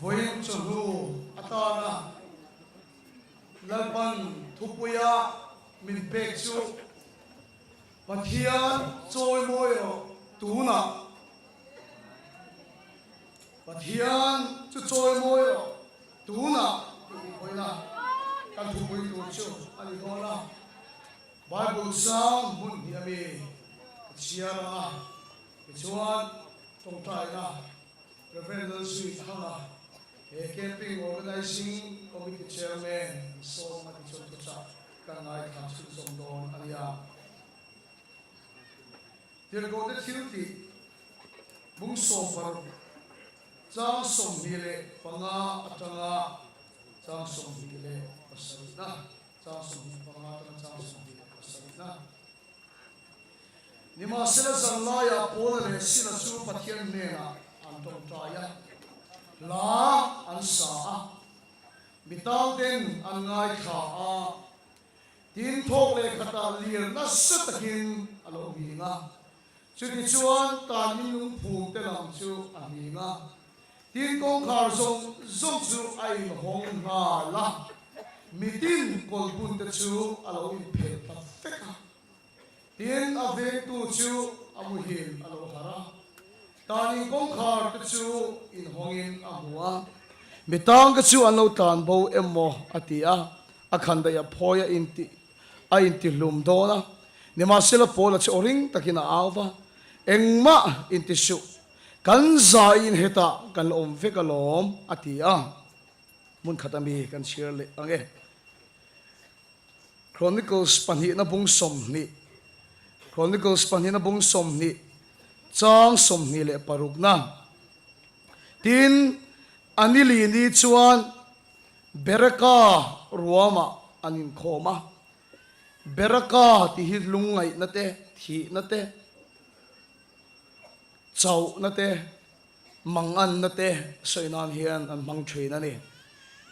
Vawiin chawhnu atana Lalpan thupuia min pek chu Pathian chawimawi rawh tunah Pathian chu chawimawi rawh tunah tih inhawina kan thupui tur chu a ni dawn a. Bible chang hmun hnih ami ka chhiar ang a, tichuan tawngtaina Rev. Lalzui Thanga he Camping Organising Committee Chairman an sawm a tichuan thuchah kan ngaithla chhunzawm dawn a nia. Tirhkohte thiltih bung 16 chang 25 atanga chang 27na chang 25 atanga chang 27na. Nimahsela zanlaiah Paula leh Sila chu Pathian hnenah an tawngtai a, hla an sa a, mi tangten an ngaithla a, tin thawk leh khatah lir nasa takin a lo nghing a. Chutichuan tanin lungphum te lam chu a nghing a, tin kawngkhar zawng zawng chu a inhawng nghal a, mitin kawlbun te chu a lo inphelh ta vek a. Tin, a vengtu chu a muhil a lo harh a, tanin kawngkhar te chu inhawngin a hmu a, mi tangte chu an lo tlan bo emaw a ti a, a khandaih a phawi a inti a intihlum dawn a. Nimahsela Paula chu aw ring takin a au va, Engmah inti suh, kan zaiin hetah kan la awm vek alawm, a ti a. Hmun khat ami kan chhiar leh ang e. Chronicles pahnihna bung 20, Chronicles pahnihna bung 20, chang 26na. Tin, a ni li ni chuan Beraka ruamah an inkhawm a. Beraka tih hi lungngaihna te, thihna te, chauhna te, Manganna te sawi nan hian an hmang thin a ni.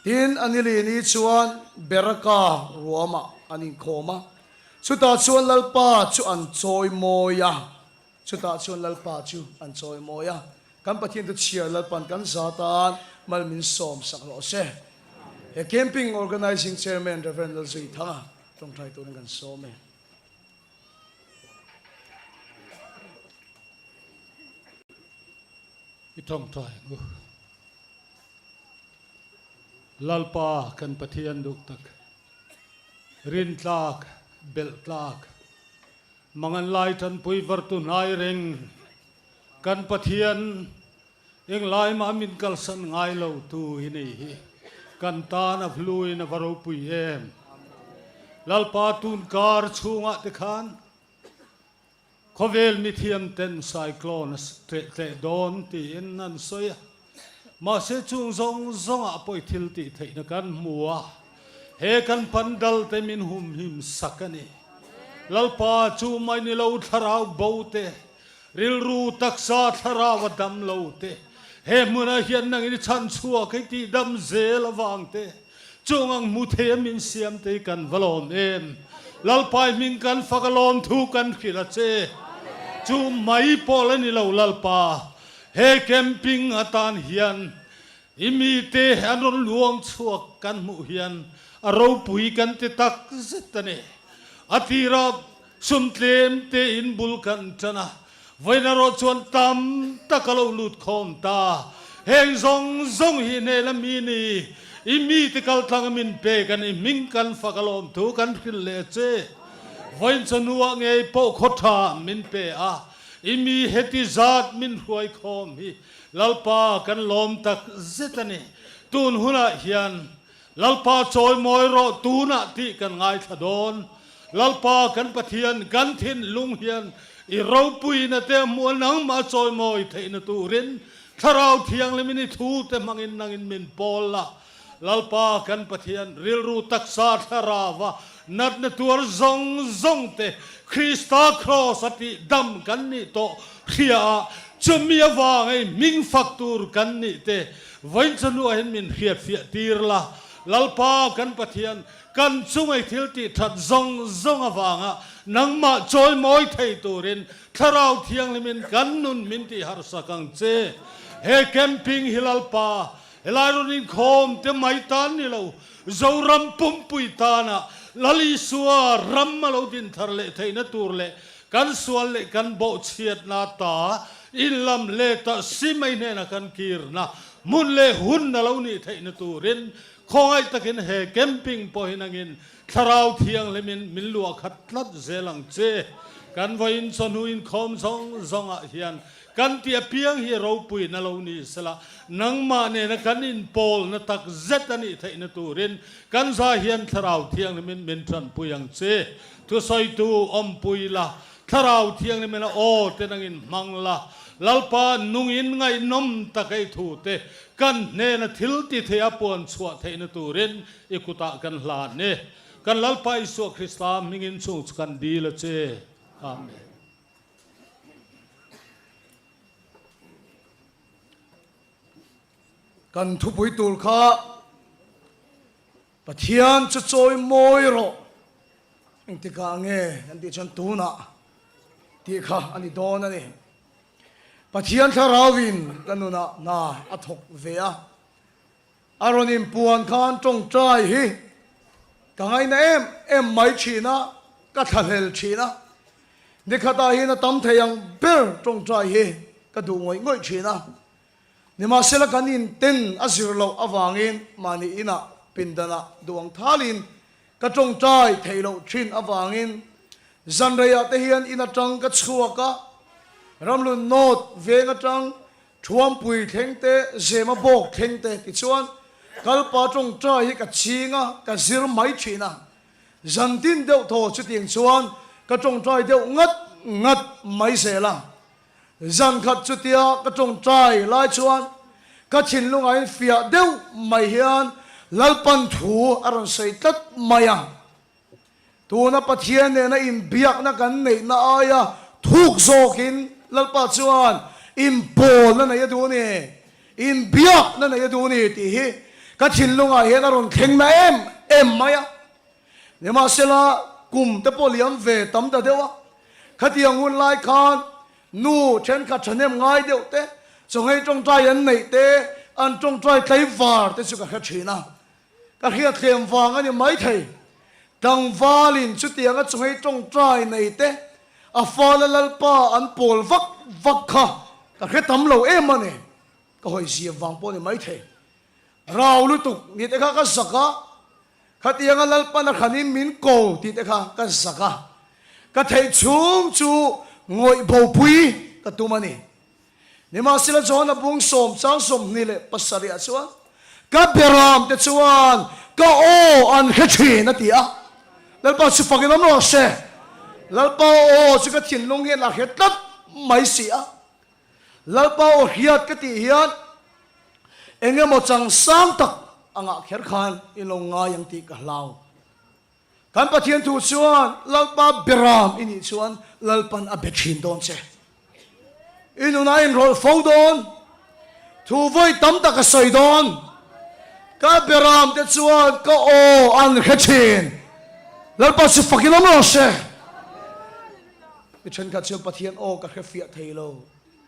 Tin, a ni ni chuan Beraka ruamah an inkhawm a, chutah chuan Lalpa chu an chawi mawi a, chutah chuan Lalpa chu an chawi mawi a. Kan Pathian chu chhiar Lalpa'n kan za tan mal min sawm sak rawh se. He Camping Organising Chairman Rev. Lalzui Thanga tawngtai turin kan sawm e. I tawngtai ang u. Lalpa kan Pathian duh tak, rin tlak, belh tlak, mangan lai tanpui vartu hnai reng kan Pathian englai mah min kalsan ngai lo tu i ni hi kan tan a hluin a va ropui em. Lalpa tunkar chhungah te khan Khawvel mithiam ten cyclone a tleh tleh dawn tiin an sawi a, mahse chung zawng zawngah pawh i thil tih theihna kan hmu a, he kan pandal te min humhim sak a ni. Lalpa chu mai ni lo thlarau bo te, rilru taksa thlarau a dam lo te, he hmunah hian nangin i chhan chhuak i tih dam zel avang te, Chung ang hmu thei a min siam te hi kan va lawm em. Lalpa i hming kan fak a lawm thu kan hrilh a che. Chu mai pawh la ni lo Lalpa, he camping atan hian i mite an rawn luang chhuak kan hmuh hian a ropui kan ti tak zet a ni. A tirah sum tlem te in bul kan tan a, Vawiin erawh chuan tam tak a lo lut khawm ta. Heng zawng zawng hi hnehna mi ni, i mite kal tlang a min pek a ni, hming kan fak alawm thu kan hrilh leh a che. Vawiin chawhnuah ngei pawh khaw tha min pe a, i mi heti zat min hruai khawm hi Lalpa kan lawm tak zet a ni. Tun hunah hian Lalpa chawimawi rawh tunah tih kan ngaithla dawn. Lalpa kan Pathian kan thinlung hian i ropuina te hmuh a nangmah chawimawi theihna turin Thlarau Thianghlimin i thu te hmangin nangin min pawl la. Lalpa kan Pathian rilru taksa thlarauva natna tuar zawng zawng te Krista Kraws a tih dam kan nih tawh hria a chumi avanga i hming fak tur kan nih te Vawiin chawhnuah hian min hriatfiah tir la, Lalpa kan Pathian, kan chungai thil tih that zawng zawng avanga nangmah chawimawi thei turin Thlarau Thianghlimin kan nun min tih harsak ang che. He camping hi Lalpa, Helai rawn inkhawm te mai tan ni lo, Zoram pumpui tana Lal Isua ram a lo din thar leh theihna tur leh kan sual leh kan bawhchhiatna ta inlam leta simai hnena kan kirna hmun leh hun a lo nih theihna turin khawngaih takin he camping pawhin angin Thlarau Thianghlimin min luah khat tlat zel ang che. Kan vawiin chawhnu inkhawm zawng zawngah hian kan ti apiang hi ropuina lo ni sela, nangmah nena kan inpawlna tak zet a nih theihna turin kan za hian Thlarau Thianghlimin min tanpui ang che. Thusawitu awmpui la, Thlarau Thianghlimin a aw te nangin hmang la, Lalpa nungin ngaihnawm tak ei thu te kan hnena thil ti theia puan chhuah theihna turin I kutah kan hlan e. Kan Lalpa Isua Krista hmingin chung chu kan dil a che. Amen. Kan thupui tur kha Pathian chu chawi mawi rawh. Engtikah nge kan tih chuan tunah tih kha a ni dawn a ni. Pathian thlarauin ka nunah hna a thawk ve a. A rawn inpuan khan tawngtai hi ka ngaina em em mai thin a, ka thlahlel thin a. Nikhatah hian a tam thei ang ber tawngtai hi ka duh ngawih ngawih thin a. Nimahsela kan inten a zir loh avangin mahni inah pindanah duh ang thalin ka tawngtai theih loh thin avangin zanreiah te hian in atang ka chhuak a, Ramlun North veng atang Thuampui thleng te, Zema bawk thleng te tichuan kalpa tawngtai hi ka ching a, ka zir mai thin a. Zantin deuh thaw chutiang chuan ka tawngtai deuh ngat ngat mai zel a. Zan khat chutia ka tawngtai lai chuan ka thinlungah in fiah deuh mai hian Lalpan thu a rawn sawi tlat mai a. Tuna Pathian nena inbiakna kan neihna aia thuk zawkin Lalpa chuan inpawlna nei a duh a ni, inbiakna nei a duh a ni tih hi ka thinlungah hian a rawn thleng na em em mai a. Nimahsela, kum te pawh liam ve tam ta deuh a, khatiang hun lai khan nu thenkhat thahnem ngai deuh te, chawnghei tawngtai an neih te, an tawngtai tlaivar te chu ka hre thin a. Ka hriatthlem vang a ni maithei. Tlangvalin chutianga chunghei tawngtai nei te a fala Lalpa an pawl vak vak kha ka hre tam lo em a ni. Ka hawi zia vang pawh a ni maithei. Rau lutuk ni te kha ka zak a, khatianga Lalpan a hranin min ko tih te kha ka zak a. Ka theih chhung chu ngawih bopui ka tum a ni. Nimahsela Johana bung sawm chang 27 ah chuan, Ka beram te chuan ka aw an hre thin a ti a. Lalpa chu fakin awm rawh se. Lalpa aw chu ka thinlung hian a hre tlat mai si a. Lalpa aw hriat ka tih hian eng emaw chang sang tak a ngah kher khan in lo ngai ang tih ka hlau. Kan Pathian thu chuan Lalpa beram i nih chuan Lalpan a be thin dawn che. I nunah inrawlh fo dawn. Thu vawi tam tak a sawi dawn. Ka beram te chuan ka aw an hre thin. Lalpa chu fakin awm rawh se. Mi thenkhat chuan Pathian aw ka hre fiah thei lo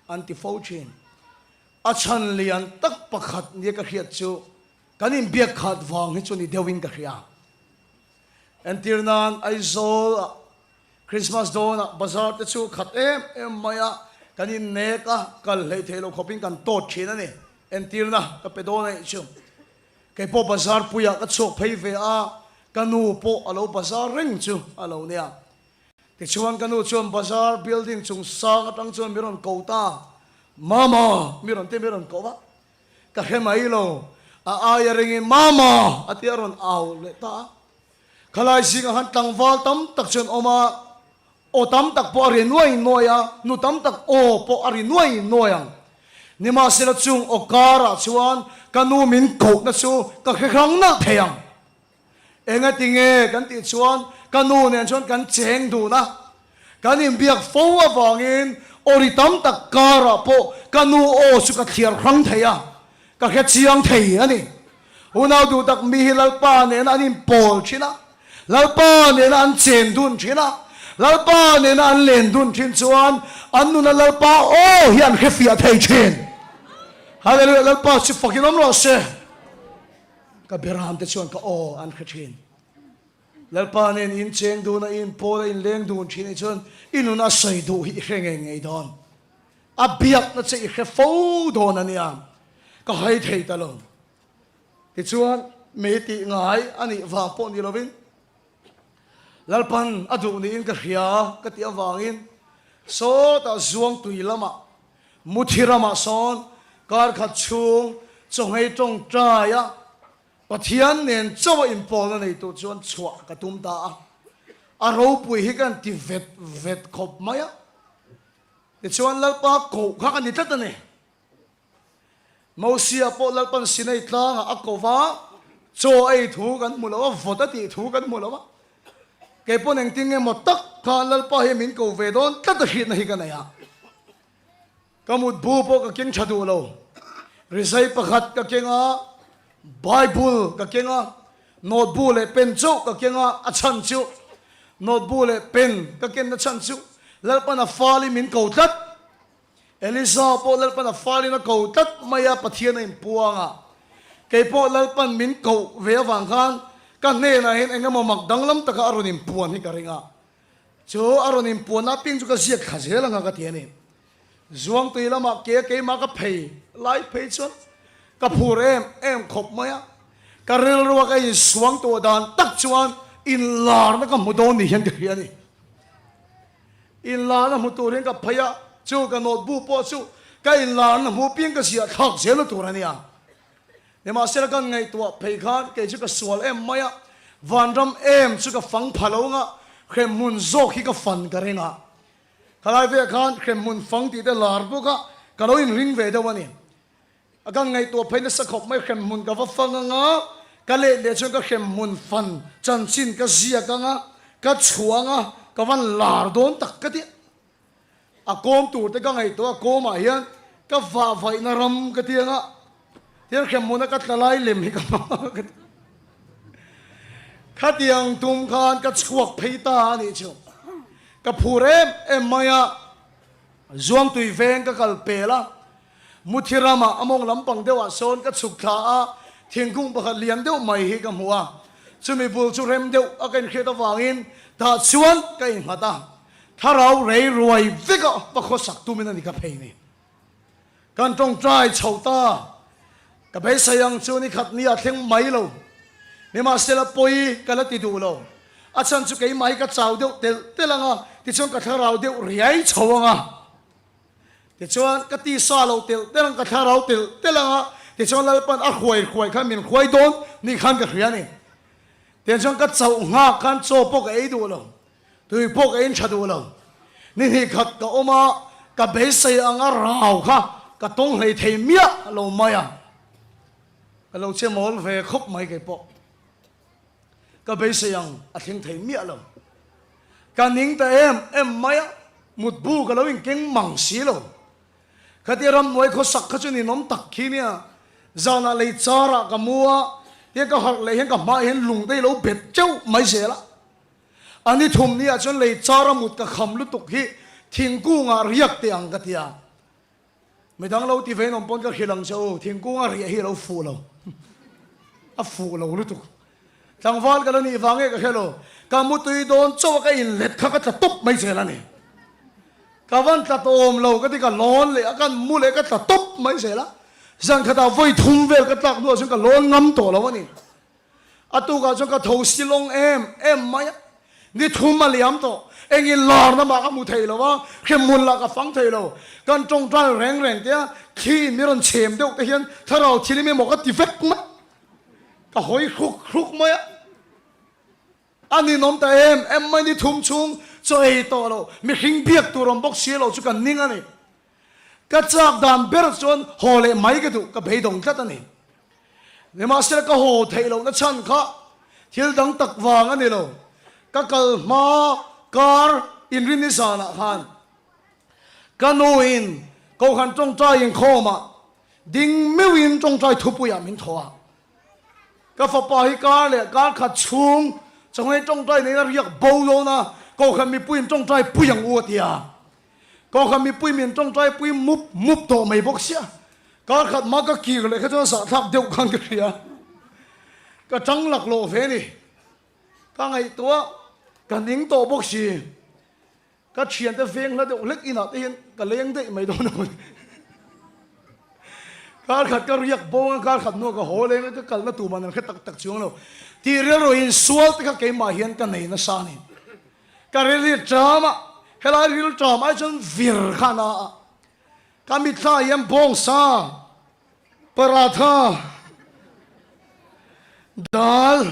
an ti fo thin. A chhan lian tak pakhat nia ka hriat chu Kan inbiak khat vang hi chu ni deuhin ka hria. Entir nan Aizawl ah Christmas dawn ah bazar te chu khat em em mai a, kan innek a, kal hleih theih loh khawpin kan tawt thin a ni. Entirna ka pe dawn a nih chu. Kei pawh bazar puiah ka chhuak phei ve a, ka nu pawh a lo bazar reng chu a lo nia. Tichuan ka nu chuan bazar building chung sang atang chuan mi rawn ko ta, Mama! Mi rawn ti mi rawn ko va. Ka hre mai lo, a aia ringin Mama! a ti a rawn au leh ta a. Khalai zingah khan tlangval tam tak chu an awm a, aw tam tak pawh a ri nuai nuai a, nu tam tak aw pawh a ri nuai nuai ang. Nimahsela chung aw karah chuan ka nu min kohna chu ka hre hrang nalh thei ang. Engati nge kan tih chuan ka nu nen chuan kan cheng dun a, kan inbiak fo avangin awri tam tak karah pawh ka nu aw chu ka thliar hrang thei a, ka hre chiang thei a ni. Unau duh tak mi hi Lalpa nena an inpawl thin a, Lalpa nena an chen dun thin a, Lalpa nena an len dun thin chuan an nuna Lalpa aw hi an hrefiah thei thin. Hallelujah Lalpa chu fakin awm rawh se. Ka beram te chuan ka aw an hre thin. Lalpa nen in cheng dun a in pawl a in leng dun thin anih chuan i nun a sawi duh hi i hre ngei ngei dawn. A biakna che i hre fo dawn a nia. Ka hai thei ta lo. Tichuan mi tih ngai a nih vang pawh ni lovin Lalpan a duh niin ka hria ka tih avangin sawtah Zuangtui lamah Muthi ramah sawn kar khat chhung chawhmei tawngtai a Pathian nen chauh a inpawlna nei tur chuan chhuah ka tum ta a. A ropui hi kan ti vet vet khawp mai a. Tichuan Lalpa koh kha ka ni tlat a ni. Mosia pawh Lalpan Sinai tlangah a ko va, chaw a ei thu kan hmu lo a, vawt a tih thu kan hmu lo a. Kei pawn engtin nge maw tak khan Lalpa hi min ko ve dawn tlat a hriatna hi ka nei a. Ka mutbu pawh ka keng tha duh lo. Rizai pakhat ka keng a, Bible ka keng a, notebook leh pen chauh ka keng a, a chhan chu notebook leh pen ka kenna chhan chu Lalpan a fal in min ko tlat. Elisa pawh Lalpan a falin a ko tlat mai a, Pathian a inpuang a. Kei pawh Lalpan min koh ve avang khan ka hnenah hian eng emaw mak danglam taka a rawn inpuan hi ka ring a. Chu a rawn inpuanna apiang chu ka ziak thla zel anga ka ti a ni. Zuangtui lamah ke keimah ka phei lai phei chuan ka phur em em khawp mai a. Ka rilrua ka insuang tawh dan tak chuan inlarna ka hmu dawn ni hian ka hria a ni. Inlarna hmu turin ka phei a, chu ka notebook pawh chu ka inlarna hmu piang ka ziah thlak zel na tur a nia. Nimahsela kan ngaihtuah phei khan kei chu ka sual em mai a, vanram em chu ka fang pha lo nga, hremhmun zawk hi ka fan ka ring a. Khalai veah khan hremhmun fang tih te lar bawk a, ka lo inring ve deuh a ni. A kan ngaihtuah phei nasa khawp mai hremhmun ka va fang anga, ka let leh chuan ka hremhmun fan chanchin ka ziak anga, ka chhuah anga, ka van lar dawn tak ka ti. A kawm tur te ka ngaihtuah a kawmah hian ka vah vaihna ram ka ti anga, tihian hremhmuna ka tla lai lem hi ka hmang anga ka ti. Khatiang tum khan ka chhuak phei ta a nih chu. Ka phur em em mai a, Zuangtui veng ka kal pel a. Muthi ramah a mawng lampang deuhah sawn ka chhuk thla a, thingkung pakhat lian deuh mai hi ka hmu a. Chumi bul chu rem deuh a ka inhriat avangin tah chuan ka innghat a. Thlarau rei ruai veka va khawsak tumin a ni ka phei ni. Kan tawngtai chho ta. Ka beisei ang chu ni khat ni a thleng mai lo. Nimahsela pawi ka la ti duh lo. A chhan chu keimah hi ka chau deuh telh telh ang a, tichuan ka thlarau deuh riai chho ang a. Tichuan, ka tisa lo telh telh ang, ka thlarau telh telh ang a, tichuan Lalpan a hruai hruai khan min hruai dawn ni khan ka hria a ni. Tichuan ka chauh nghak khan chaw pawh ka ei duh lo, tui pawh ka in tha duh lo. Ni hnih khat ka awm a, ka beisei ang a rau kha ka tawng hlei thei miah lo mai a. Ka lo che mawl ve khawp mai kei pawh. Ka beisei ang a thleng thei miah lo. Ka ning ta em em mai a, mutbu ka lo inkeng mang si lo. Khatia ramhnuai khawsak kha chu ninawm tak khi nia. Zanah lei charah ka mu a, tiang ka harh leh hian ka hmaah hian lung te hi lo bet teuh mai zel a. A ni thum niah chuan lei chara mut ka kham lutuk hi thingkungah riak teh ang ka ti a. Midang lo ti ve nawm pawn ka hrilh ang che u, thingkung a riah hi a lo fuh lo. A fuh lo lutuk. Tlangval ka la nih vang nge ka hre lo, ka mutui dawn chauh a ka inlet kha ka tla tawp mai zel a ni. Ka van tla tawm lo ka ti ka lawn leh a, kan mu leh ka tla tawp mai zel a. Zan khatah vawi thum vel ka tlak hnuah chuan ka lawn ngam tawh lo a ni. A tukah chuan ka tho silawng em em mai a, ni thum a liam tawh. Engin larna mah ka hmu thei lo a, hremhmun lah ka fang thei lo. Kan tawngtai reng reng te a, thli in mi rawn chhem deuh te hian thlarau thil emaw ka ti vek mai. Ka hawi hruk hruk mai a, a ninawm ta em em mai ni thum chhung chaw ei tawh lo, mihring biak tur awm bawk si lo chu ka ning a ni. Ka chak dan ber chuan haw leh mai ka duh, ka beidawng tlat a ni. Nimahsela ka haw theih lohna chhan kha thil dang tak vang a ni lo. Ka kal hma kar inrinni zanah khan ka nuin Kohhran tawngtai inkhawmah ding meuhin tawngtai thupuiah min thaw a. Ka fapa hi kar leh kar khat chhung chawngei tawngtai neiin a riak bo dawn a, Kohhran mipuiin tawngtai pui ang u a ti a. Kohhran mipui min tawngtai pui mup mup tawh mai bawk sia. Kar khat hma ka kir leh kha chuan zahthlak deuh khan ka hria. Ka tang laklawh ve ni. Ka ngaihtuah ka ning tawh bawk si. Ka thiante veng hla deuh hlek inah te hian ka leng daih mai dawn a ni. Kar khat ka riak bawng a, kar khat hnuah ka haw leng a, ka kalna tur man an hre tak tak chuang lo. Tih rilru insual te kha keimah hian ka nei nasa a ni. Ka rilri ṭam a, helai ril ṭam ai chuan vir kha a na a. Ka mitthla hian bawngsa, paratha, dal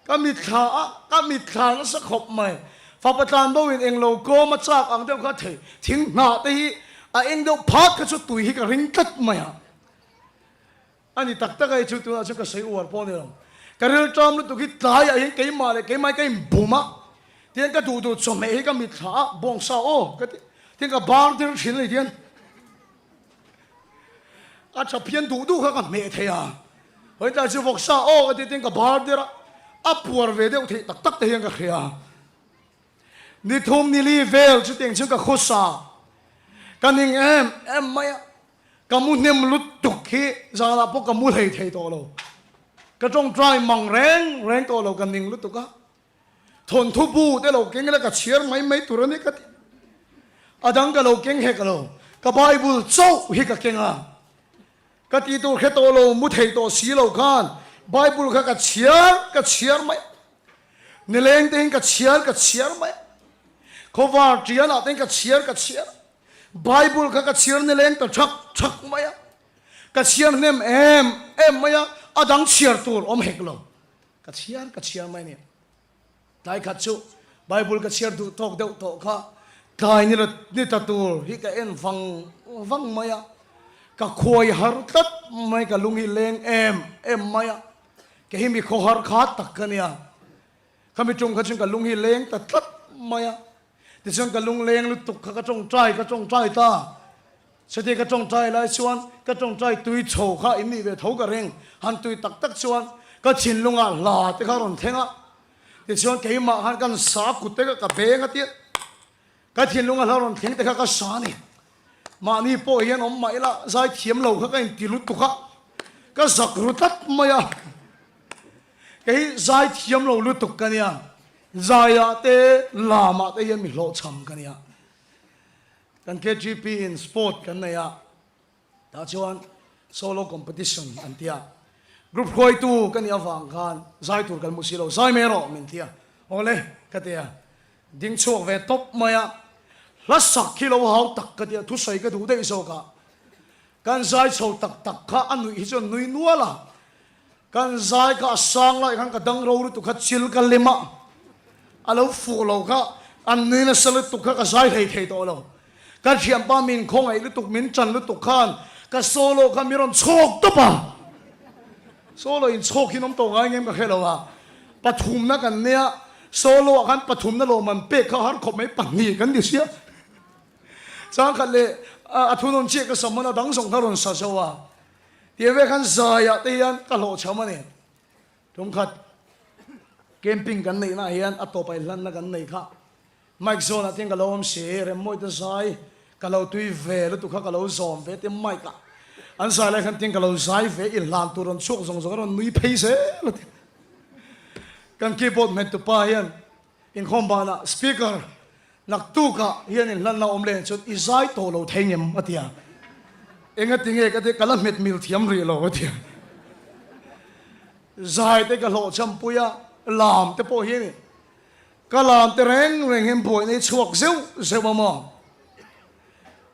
ka mitthla a, ka mitthla nasa khawp mai. Fapa tlanbo in englo kawm a chak ang deuh kha thei, thing hnah te hi a eng deuh phat kha chu tui hi ka ring tlat mai a. A ni tak tak a, hei chu tunah chuan ka sawi uar pawh a ni lo. Ka rilṭam lutuk hi tlaiah hian keimah leh keimah hi ka inbum a, tihian ka duh duh chawhmeh hi ka mitthla a, bawngsa aw ka ti, tihian ka bar tir thin a ni tihian a tha phian duh duh kha ka hmeh thei a, hawi tlai chu vawksa aw ka ti tihian ka bar tir a, a puar ve deuh theih tak tak te hian ka hria. Ni thum ni li vel chutiang chuan ka khawsa, ka ning em em mai a. Ka mu hnem lutuk hi zanah pawh ka mu hlei thei tawh lo. Ka tawngtai mang reng reng tawh lo, ka ning lutuk a. Thawnthu bu te lo keng ila ka chhiar mai mai tur a ni ka ti. A dang ka lo keng hek lo, ka Bible chauh hi ka keng a. Ka tih tur hre tawh lo, mu thei tawh si lo khan Bible kha ka chhiar ka chhiar mai. Nileng te hian ka chhiar ka chhiar mai. Khawvar tianah te hian ka chhiar ka chhiar. Bible kha ka chhiar nileng ta thak thak mai a, ka chhiar hnem em em mai a, a dang chhiar tur awm hek lo. Ka chhiar ka chhiar mai a ni. Tlai khat chu Bible ka chhiar duh tawk deuh tawh kha tlai ni ni ta tur hi ka en vang vang mai a, ka khuai har tlat mai, ka lung hi leng em em mai a, kei hi mi khawhar kha tak ka nia. Khami tum kha chuan ka lung hi leng ta tlat mai a. Tichuan ka lungleng lutuk kha ka tawngtai ka tawngtai ta. Chuti ka tawngtai lai chuan ka tawngtai tui chho kha in nih ve tho ka ring. Han tui tak tak chuan ka thinlungah hla te kha a rawn thleng a. Tichuan keimah khan kan sa kut te kha ka beng a tia. Ka thinlunga hla rawn thleng te kha ka sa a ni. Mahni pawh hian awm mah ila zai thiam lo kha ka inti lutuk a, ka zak ru tlat mai a. Kei zai thiam lo lutuk ka nia. Zaiah te lamah te hian mi hlawhchham ka nia. Kan KGP in sport kan nei a, tah chuan solo competition an ti a. Group hruaitu ka nih avang khan zai tur kan hmu si lo, zai mai rawh min ti a. Awle ka ti a, ding chhuak ve tawp mai a, hla sak hi lo hau tak ka ti a, thusawi ka duh daih zawk a. Kan zai chho tak tak kha a nuih hi chuan nui nual a. Kan zai kha a sang lai khan ka dang ro lutuk kha chil ka lem a, a lo fuh lo kha an nui nasa lutuk kha ka zai hlei thei tawh lo. Ka thianpa min khawngaih lutuk min ṭan lutuk khan ka solo kha mi rawn chhawk tawp a, solo in chhawk hi an awm tawh ngai ngem ka hre lo a, pathumna kan nia solo ah khan pathumna lawmman pek kha har khawp mai pahnih kan ni sia. Changkhat leh a thunawn chiah ka sam hman a dang zawng kha rawn sa zo a. Tih ve khan zaiah te hian ka hlawhchham a ni. Tumkhat camping kan neihna ah hian a tawp a inhlanna kan nei kha. Mic zawnah te hian ka lo awm si, Remmawite zai ka lo tui ve lutuk kha ka lo zawm ve te mic ah an zai lai khan tiang ka lo zai ve inhlan tur rawn chhuak zawng zawng a rawn nui phei zel a ti. Kan keyboard hmet tupa hian Inkhawm banah Speaker naktukah hian inhlanna awm leh chuan i zai tawh lo thei ngem a ti a. Engati nge ka ti ka la hmet mil thiam rih lo a ti a. Zai te ka hlawhchhampui a, lam te pawh hi a ni. Ka lam te reng reng hian buaina hi chhuak zeuh zeuh a maw.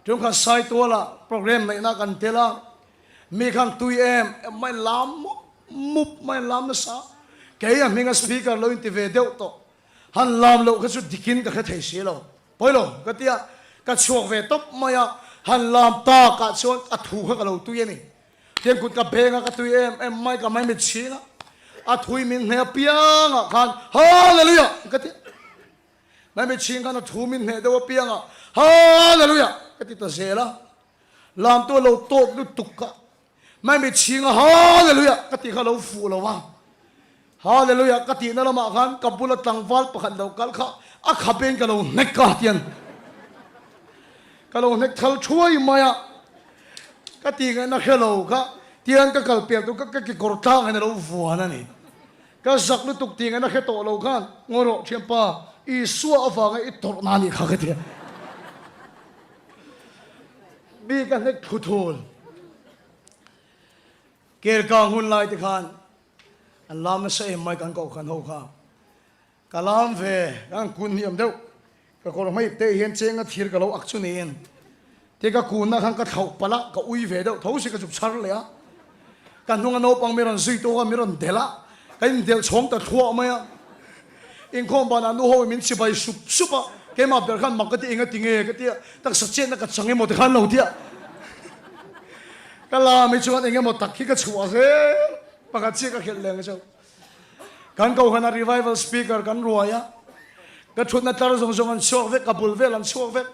Tumkhat Saitualah program neihna kan tel a, Mi khan tui em em mai lam mup mup mai lam nasa. Kei a hminga speaker lo inti ve deuh tawh. Han lam loh kha chu dikin ka hre thei si lo. Pawi lo ka ti a, ka chhuak ve tawp mai a, han lam takah chuan a thu kha ka lo tui a ni. Tiang kut ka beng a, ka tui em em mai ka maimit chhing a, a thui min hne apiangah khan Hallelujah ka ti a. Maimit chhing khan a thu min hne deuh apiangah Hallelujah ka ti ta zel a. Lam tu a lo tawp lutuk ka mai mi chhing a Hallelujah ka tih kha lo fuh lo a, Hallelujah ka tihna lamah khan ka bula tlangval pakhat lo kal kha a khap in ka lo hnek a tiang ka lo hnek thal thuai mai a. Ka tih ngaihna hre lo kha tiang ka kal pian tur kha ka kekawr tlang hian a lo vuan a ni. Ka zak lutuk tih ngaihna hre tawh lo khan ngaw rawh thianpa Isua avanga i tawrhna a nih kha ka ti a. Mi ka hnek thu thul. Kelkang hun lai te khan an lam nasa em mai kan kohhran ho kha. Ka lam ve, ka han kun hniam deuh. Ka kawr hmaip te hian chenga thir ka lo ak chu niin te ka kunna khan ka thlauh palh a, ka ui ve deuh tho si ka chuk chhar leh a. Ka hnunga naupang mi rawn zui tawk a, mi rawn delh a, ka indelh chhawng ta thluah mai a. Inkhawm banah nu ho in min chibai sup sup a, keimah ber khan mak ka ti enga ti nge ka ti a, taksa chetna ka chang emaw ti khan lo ti a. Ka lam hi chuan engemaw tak hi ka chhuah zel, pakhat chiah ka khelh leng chauh. Kan kohhran a revival speaker kan ruai a, ka thutna tlar zawng zawng an chhuak vek, ka bul vel an chhuak vek.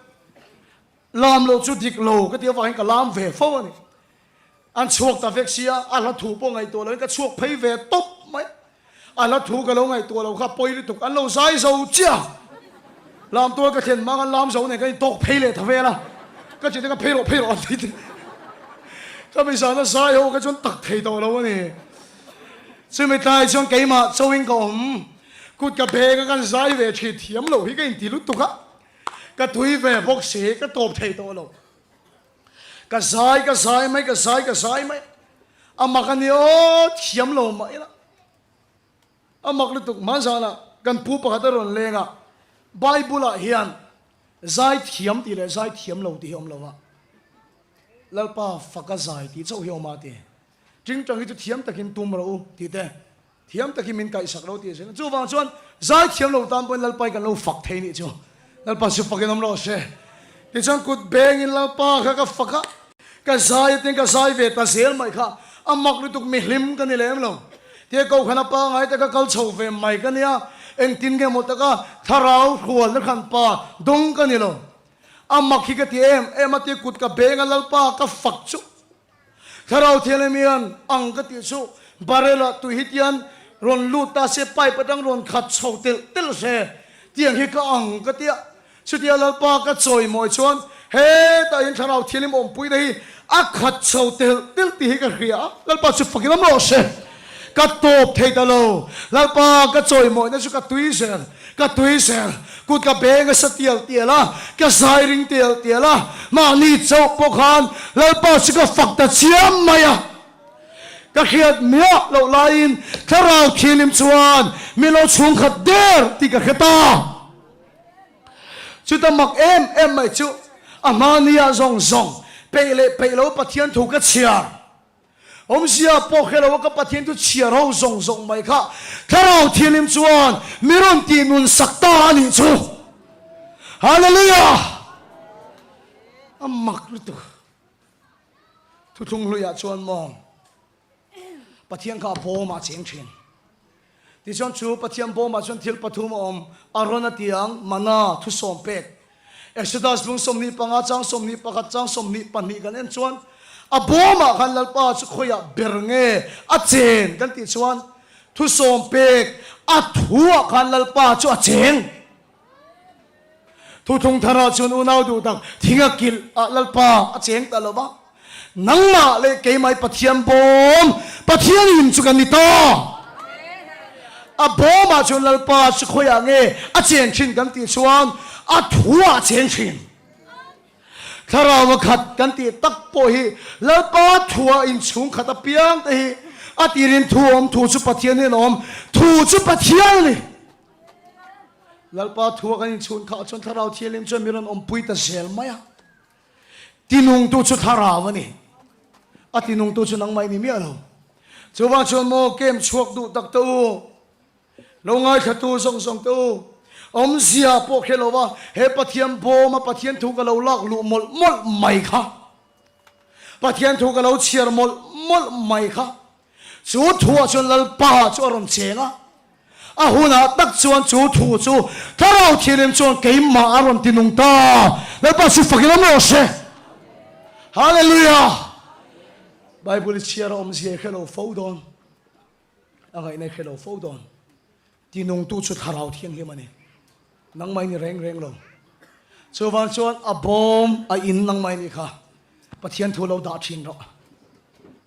Lam loh chu dik lo ka tih avangin ka lam ve fo a ni. An chhuak ta vek sia, a hla thu pawh ngaihtuah loin ka chhuak phei ve tawp mai. A hla thu ka lo ngaihtuah loh kha pawi lutuk, an lo zai zo chiah. Lam tual ka thlen hma khan lam zo nen ka intawk phei leh ta vel a, ka chite ka phei rawh phei rawh an ti te. Ka mizana zai ho kha chuan tak thei tawh lo a ni. Chumi tlai chuan keimah chauhin ka awm, kut ka beng a kan zai ve thin thiam loh hi ka inti lutuk a, ka tui ve bawk si, ka tawp thei tawh lo. Ka zai ka zai mai, ka zai ka zai mai, a mak a ni aw, thiam lo mah ila. A mak lutuk hmanzanah kan pu pakhat a rawn leng a, Bible ah hian zai thiam tih leh zai thiam lo tih hi a awm lo a, Lalpa faka zai tih chauh hi a awm a ti. Tingtang hi chu thiam takin tum rawh u tih te, thiam takin min kaihsak lo tih a zir. Chuvang chuan zai thiam lo tan pawhin Lalpa hi kan lo fak thei nih chu. Lalpa chu fakin awm rawh se. Tichuan kut bengin Lalpa kha ka fak a, ka zai atin ka zai ve ta zel mai kha a mak lutuk mihlim ka ni lem lo. Tia kohhran a pangai taka kal chho ve mai ka nia, engtin nge maw taka thlarau hrualna hran pa dawng ka ni lo. A mak hi ka ti em em a tia kut ka beng a Lalpa ka fak chu. Thlarau Thianghlim hian ang ka tih chu barrel ah tui hi tian rawn lut ta se pipe atang rawn khat chho telh telh hle tiang hi ka ang ka tia. Chutia Lalpa ka chawimawi chuan hetah hian Thlarau Thianghlim awmpuina hi a khat chho telh telh tih hi ka hria a, Lalpa chu fakin awm rawh se. Ka tawp thei ta lo. Lalpa ka chawimawina chu ka tui zel, ka tui zel. Kut ka beng a sa tial tial a, ka zai ring tial tial a, mahni chauh pawh khan Lalpa chu ka fak ta chiam mai a. Ka hriat miah loh laiin Thlarau Thianghlim chuan min lo chhungkhat der tih ka hre ta. Chuta mak em em mai chu a hmania zawng zawng peih leh peih lo Pathian thu ka chhiar. Awmzia pawh hre lo a ka Pathian chu chhiar ho zawng zawng mai kha Thlarau Thianghlim chuan mi rawn tih nun sak ta a nih chu. Hallelujah! A mak lutuk. Thuthlung hluiah chuan maw Pathian kha a bawmah a cheng thin. Tichuan chu Pathian bawmah chuan thil pathum a awm, Arona tiang, mana, thusawm pek. Exodus lung 25 chang 21 chang 22 kan en chuan a bawmah khan Lalpa chu khawiah ber nge a chen kan tih chuan thusawm pek a thuah khan Lalpa chu a cheng. Thuthlung tharah chuan unau duh tak thing a kilh ah Lalpa a cheng ta lo va, nangmah leh keimah Pathian bawm, Pathian in chu kan ni ta. A bawmah chuan Lalpa chu khawiah nge a chen thin kan tih chuan a thuah a cheng thin. Thlarau a khat kan tih tak pawh hi Lalpa thuah inchhung khat apiang te hi a tirin thu awm thu chu Pathian hian a awm, thu chu Pathian a ni. Lalpa thua kan inchhun khah chuan Thlarau Thianghlim chuan min rawn awmpui ta zel mai a. Tinungtu chu Thlarau a ni. A tinungtu chu nangmah i ni miah lo. Chuvang chuan maw kem chhuak duh tak te u, lo ngaithlatu zawng zawng te u, awmzia pawh hre lo va he Pathian bawma Pathian thu ka lo lak luh mawlh mawlh mai kha, Pathian thu ka lo chhiar mawlh mawlh mai kha, Chu thuah chuan Lalpa chu a rawn cheng a, a hunah tak chuan chu thu chu Thlarau Thianghlim chuan keimah a rawn ti nung ta. Lalpa chu fakin awm rawh se. Hallelujah! Bible i chhiar a awmzia i hre lo fo dawn, a ngaihna i hre lo fo dawn. Ti nungtu chu Thlarau Thianghlim a ni. Nangmah i ni reng reng lo. Chuvang chuan a bawm a in nangmah i nih kha. Pathian thu lo dah thin rawh.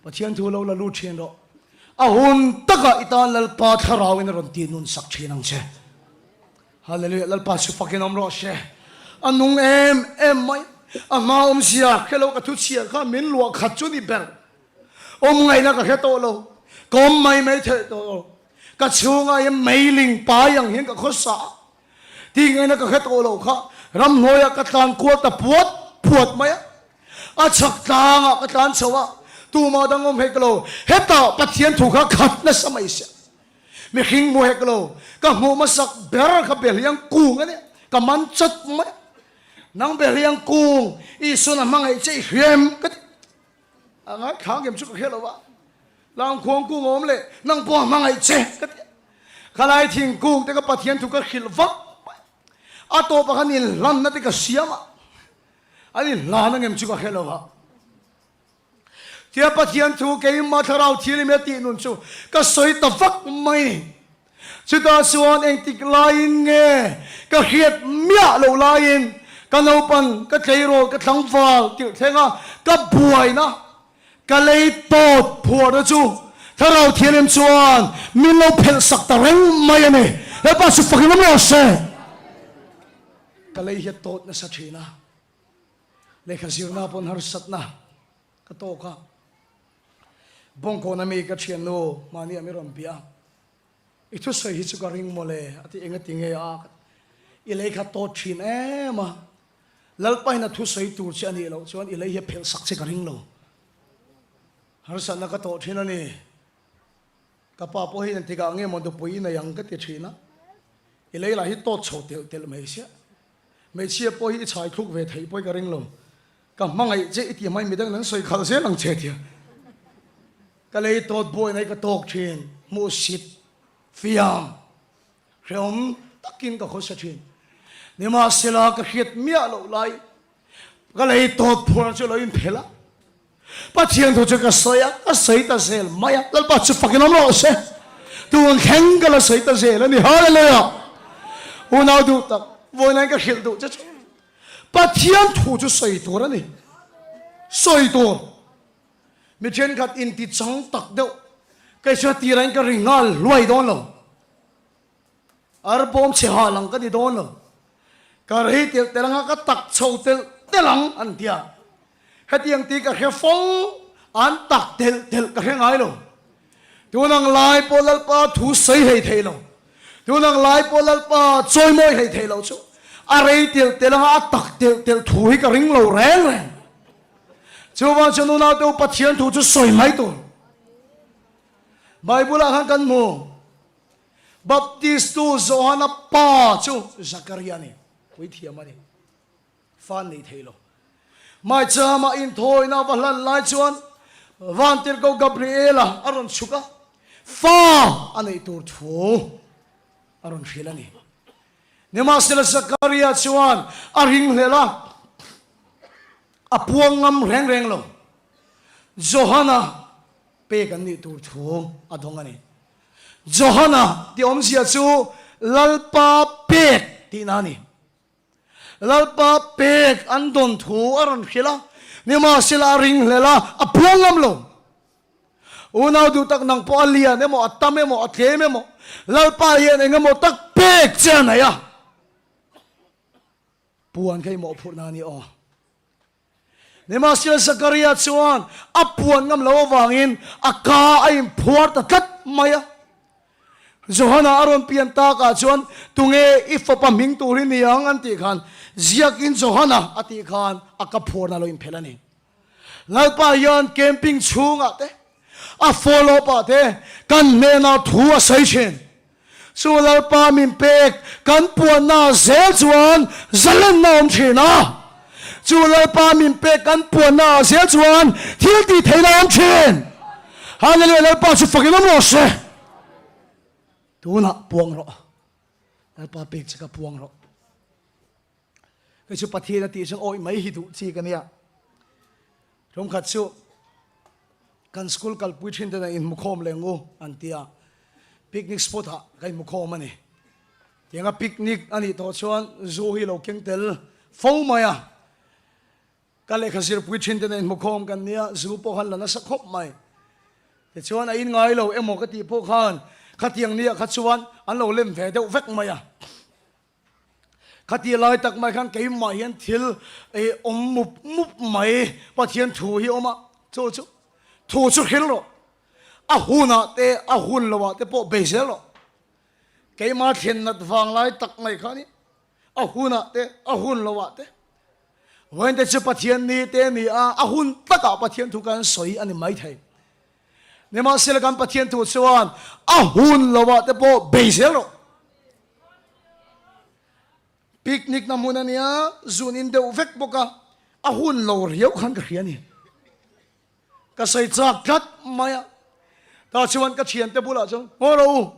Pathian thu lo la lut thin rawh. A hun takah i tan Lalpa thlarauin a rawn ti nun sak thin ang che. Hallelujah Lalpa chu fakin awm rawh se. A nung em em mai. A hma awmzia hre lo ka thu chhiar kha min luah khat chu ni ber. Awm ngaihna ka hre tawh lo. Ka awm mai mai theih tawh lo. Ka chhungah hian meiling pai ang hian ka khawsa a. Tih ngaihna ka hre tawh lo kha ramhnuaiah ka tlan kual ta puat puat mai a. A chhak tlangah ka tlan chho a, tumah dang awm hek lo. Hetah Pathian thu kha khat nasa mai sia. Mihring hmu hek lo. Ka hmuh hmasak ber kha Behliang kung a nia. Ka man chat mai a. Nang Behliang kung, Isuan a hmangaih che i hria em? ka ti. A ngaithla ngem chu ka hre lo va. Langkhuang kung a awm leh nang pawh a hmangaih che ka ti a. Khalai thingkung te ka Pathian thu ka hrilh vak mai. A tawpah khan inhlanna te ka siam a. An inhlan angem chu ka hre lo va. Tia Pathian thu keimah thlarau thianghlim he tih nun chu ka sawi ta vak mai. Chutah chuan engtik laiin nge ka hriat miah loh laiin ka naupang, ka tleirawl, ka tlangval tirh thlenga ka buaina, ka lei tawt phuarna chu Thlarau Thianghlim chuan min lo phelh sak ta reng mai a ni. Lalpa chu fakin awm rawh se. Ka lei hi a tawt nasa thin a, lehkha zirna pawn harsatna ka tawk a. Bawngkawna mi ka thiannu mahni a mi rawn bia a, I thusawi hi chu ka ring mawle a ti, engati nge a ka ti. I lei kha tawt thin em a, Lalpain a thusawi tur che a nih loh chuan i lei hi a phelh sak che ka ring lo. Harsatna ka tawh thin a ni. Ka pa pawh hian engtikah nge maw nupui i nei ang ka ti thin a, i lei lah hi tawt chho telh telh mai sia. Hmeichhia pawh hi i chhai thluk ve theih pawh i ka ring lo. Ka hmangaih che i ti hmai midang nan sawi khalh zel ang che tia. Ka lei tawt buai nai ka tawk thin, hmuhsit, fiam, hrehawm takin ka khawsa thin. Nimahsela ka hriat miah loh lai ka lei tawt phuar chu lo inphelh a. Pathian thu chu ka sawi a, ka sawi ta zel mai a, Lalpa chu fakin awm rawh se. Tun thleng ka la sawi ta zel a ni. Hallelujah! Unau duh tak, vawiin ka hrilh duh che chu Pathian thu chu sawi tur a ni. Sawi tur. Mi thenkhat inti chang tak deuh, kei chu a tirain ka ri nghal hluai dawn lo. Arbawm chhe hal ang ka ni dawn lo. Ka rei telh telh anga ka tak chho telh telh ang an ti a. Hetiang tih ka hre fo, an tak telh telh ka hre ngai lo. Tun ang lai pawh Lalpa thu sawi hlei thei lo. Tun ang lai pawh Lalpa chawimawi hlei thei lo chu a rei telh telh anga a tak telh telh thu hi ka ring lo reng reng. Chuvang chuan unaute u Pathian thu chu sawi mai tur. Bible ah khan kan hmu. Baptistu Johana pa chu Zakaria a ni, puithiam a ni, fa an nei thei lo. Maichama inthawina va hlan lai chuan Vantirhkoh Gabriela a rawn chhuk a, fa a neih tur thu a rawn hrilh a ni. Nimahsela Zakaria chuan a ringhlel a, a puang ngam reng reng lo. Johana pek an nih tur thu a dawng a ni. Johana tih awmzia chu Lalpa pek tihna a ni. Lalpa pek an dawn thu a rawn hrilh a, nimahsela a ringhlel a, a puang ngam lo. Unau duh tak nang pawh a lian emaw, a tam emaw, a tlem emaw, Lalpa hian eng emaw tak pek che a nei a. Puan kha i mawhphurhna a ni aw. Nimahsela Zakaria chuan a puan ngam lo avangin a ka a inphuar ta tlat mai a. Johana a rawn pian takah chuan tunge i fapa hming tur hi ni ang an tih khan ziakin Johana a tih khan a ka phuarna lo inphelh a ni. Lalpa hian camping chhungah te a follow up ah te kan hnenah thu a sawi thin. Chu Lalpa min pek kan puanna zel chuan zalenna a awm thin a. Chu Lalpa min pek kan puanna zel chuan thil tih theihna a awm thin. Hallelujah Lalpa chu fakin awm rawh se. Tunah puang rawh. Lalpa pek che ka puang rawh. Kei chu Pathian a tih chuan awih mai hi duh chi ka nia. Tumkhat chu kan school kalpui thin ten an inhmukhawm leh ngu an ti a, picnic spot ah ka inhmukhawm a ni. Tianga picnic a nih tawh chuan zu hi lo keng tel fo mai a. Ka lehkha zirpui thin te nen hmukhawm kan nia, zu pawh khan la nasa khawp mai. Tichuan a in ngai lo emaw ka tih pawh khan khatiang nia kha chuan an lo lem ve deuh vek mai a. Khatih lai tak mai khan keimah hian thil awm mup mup mai Pathian thu hi a awm a, chu chu thu chu hril rawh, a hunah te a hun loah te pawh bei zel rawh. Keimah thlen nat vang lai tak mai khan a hunah te a hun loah te Vawiin te chu Pathian ni te a ni a, a hun takah Pathian thu kan sawi a ni maithei. Nimahsela kan Pathian thu chuan a hun loah te pawh bei zel rawh. Picnic na hmun a nia, zun in deuh vek bawk a, a hun lo riau khan ka hria a ni. Ka sawi chak tlat mai a, tah chuan ka thiante bulah chuan, Ngaw rawh u,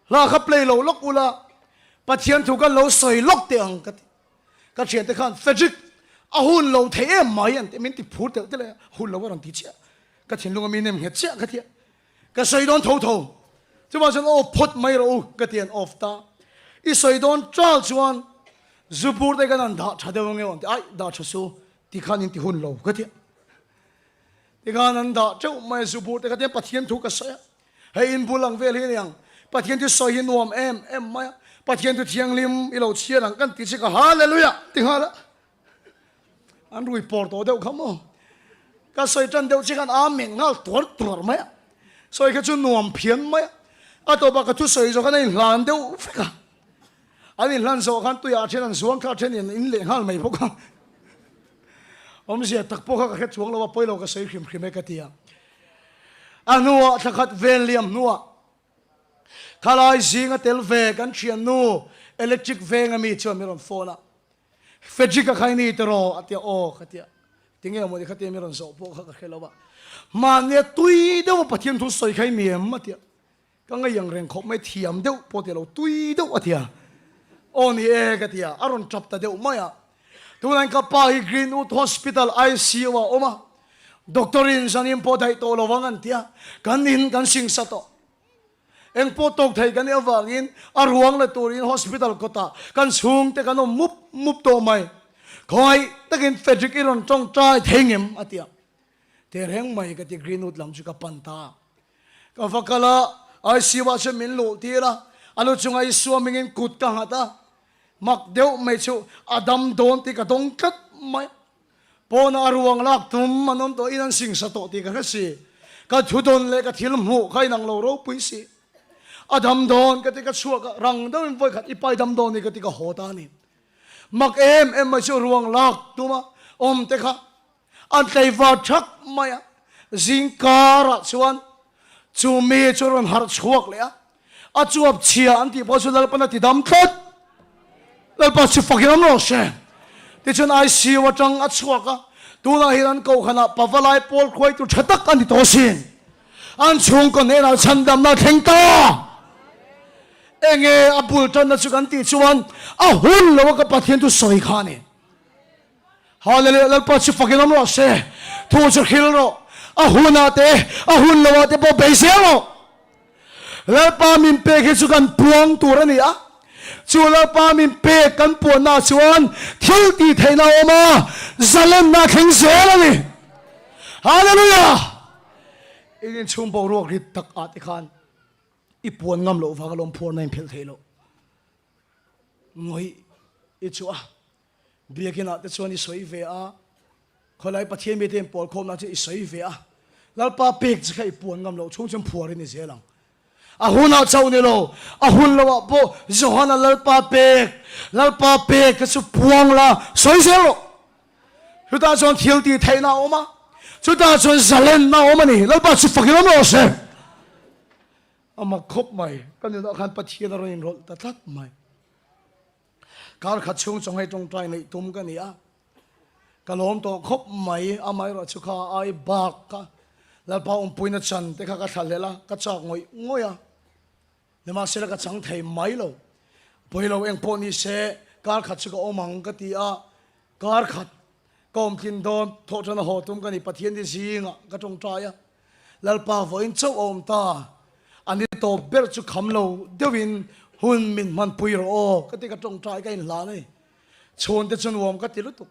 Hla kha play lo lawk ula, Pathian thu kan lo sawi lawk teh ang ka ti. Ka thiante khan, Frederick, a hun lo thei em mai an ti, min ti phur telh telh a, hun lo a rawn ti chiah. Ka thinlung a mi nem nghet chiah ka ti a, ka sawi dawn tho tho. Chuvang chuan off phawt mai rawh u ka ti an off ta. I sawi dawn chal chuan zu bur te kan han dah tha deuh ange an ti, aih dah tha su, ti khan in ti hun lo ka ti a. Tikhan an dah teuh mai a zu bur te kha tian Pathian thu ka sawi a. Hei in bul ang vel hi a ni ang. Pathian chu sawi hi nuam em em mai a. Pathian chu thianghlim i lo chhiar ang kan ti che ka Hallelujah ti nghal a. An rui pawr tawh deuh kha maw. Ka sawi tan deuh che khan Amen nghal tuar tuar mai a. Sawi kha chu nuam phian mai a. A tawpah ka thusawi zawh khan a inhlan deuh vek a. An inhlan zawh khan tuiah a then an zuang kha a then in in leh nghal mai bawk a. Awmzia tak pawh kha ka hre chuang lo a, pawi lo ka sawi hrim hrim e ka ti a. A hnuah thla khat vel liam hnuah khalai zinga tel ve kan thiannu electric veng ami chuan min rawn phone a, Frederick-a kha i ni tiraw? a ti a, aw ka ti a, tinge mawni kha tia min rawn zawh pawh kha ka hre lo a, mahnia tui deuha Pathian thu sawi kha i ni em? a ti a. Ka ngei ang reng khawp mai, thiam deuh pawh ti lo, tui deuh a ti a. Aw ni e ka ti a, a rawn tap ta deuh mai a. Tunah ka pa hi Greenwood Hospital ICU ah a awm a, doctor in zanin pawh daih tawh lo vang an ti a, kan in kan singsa tawh. Eng pawh tawk thei kan nih avangin a ruang la turin hospital kawtah kan chhungte kan awm mup mup tawh mai. Khawngaih takin Frederick i rawn tawngtai thei ngem a ti a. Tehreng mai ka ti Greenwood lam chu ka pan ta. Ka va kal a, ICU ah chuan min luh tir a, a lu chunga Isua mingin kut ka nghat a, mak deuh mai chu a dam dawn tih ka dawng tlat mai. Pawnah a ruang lak tum an awm tawh in an singsa tawh tih ka hre si. Ka thu dawn leh ka thil hmuh kha inang lo ropui si. A dam dawn ka ti ka chhuak a, rang deuhin vawikhat i pai dam dawn ni ka ti ka haw ta a ni. Mak em em mai chu ruang lak tuma awm te kha An tleivar thak mai a, zing karah chuan chu mi chu a rawn harh chhuak leh a, a chuap chhia an tih pawh chu Lalpan a ti dam tlat. Lalpa chu fakin awm rawh se. Tichuan ICU atang a chhuak a, tunah hian an kohhranah pavalai pawl khuaitu tha tak a ni tawh asin. An chhungkaw hnenah chhandamna a thleng ta. Enge a bul tanna chu kan tih chuan a hun lo a ka Pathian chu sawi kha a ni. Hallelujah Lalpa chu fakin awm rawh se. Thu chu hril rawh. A hunah te, a hun loah te pawh bei zel rawh. Lalpa min pek hi chu kan puang tur a ni a. Chu Lalpa min pek kan puanna chuan thil tih theihna a awm a, zalenna a thleng zel a ni. Hallelujah! In inchhung boruak rit tak ah te khan i puan ngam loh vang alawm phuarna in phelh theih loh. Ngawih i chu a. Biakinah te chuan i sawi ve a, khawilai Pathian mite in pawl khawmna chu i sawi ve a, Lalpa pek che kha i puan ngam loh chhung chuan phuar in i zel ang. A hunah chauh ni lo, a hun loah pawh Johana Lalpa pek, Lalpa pek kha chu puang la, sawi zel rawh. Chutah chuan thil tih theihna a awm a, chutah chuan zalenna a awm a ni. Lalpa chu fakin awm rawh se. A mak khawp mai, ka nunah khan Pathian a rawn inrawlh ta tlat mai. Kar khat chhung chaw ngei tawngtai neih tum ka ni a, ka lawm tawh khawp mai, amaherawh chu kha ai bak ka Lalpa awmpuina chan te kha ka thla hlel a, ka chak ngawih ngawih a, nimahsela ka chang thei mai lo, pawi lo eng pawh ni se kar khat chu ka awm ang ka ti a, kar khat ka awm tlin dawn thawh tan a haw tum ka ni, Pathian te zingah ka tawngtai a. Lalpa vawiin chauh a awm ta, a ni tawp ber chu kham lo deuhin hun min hmanpui rawh aw ka ti ka tawngtai ka inhlan a ni. Chhungte chu nuam ka ti lutuk.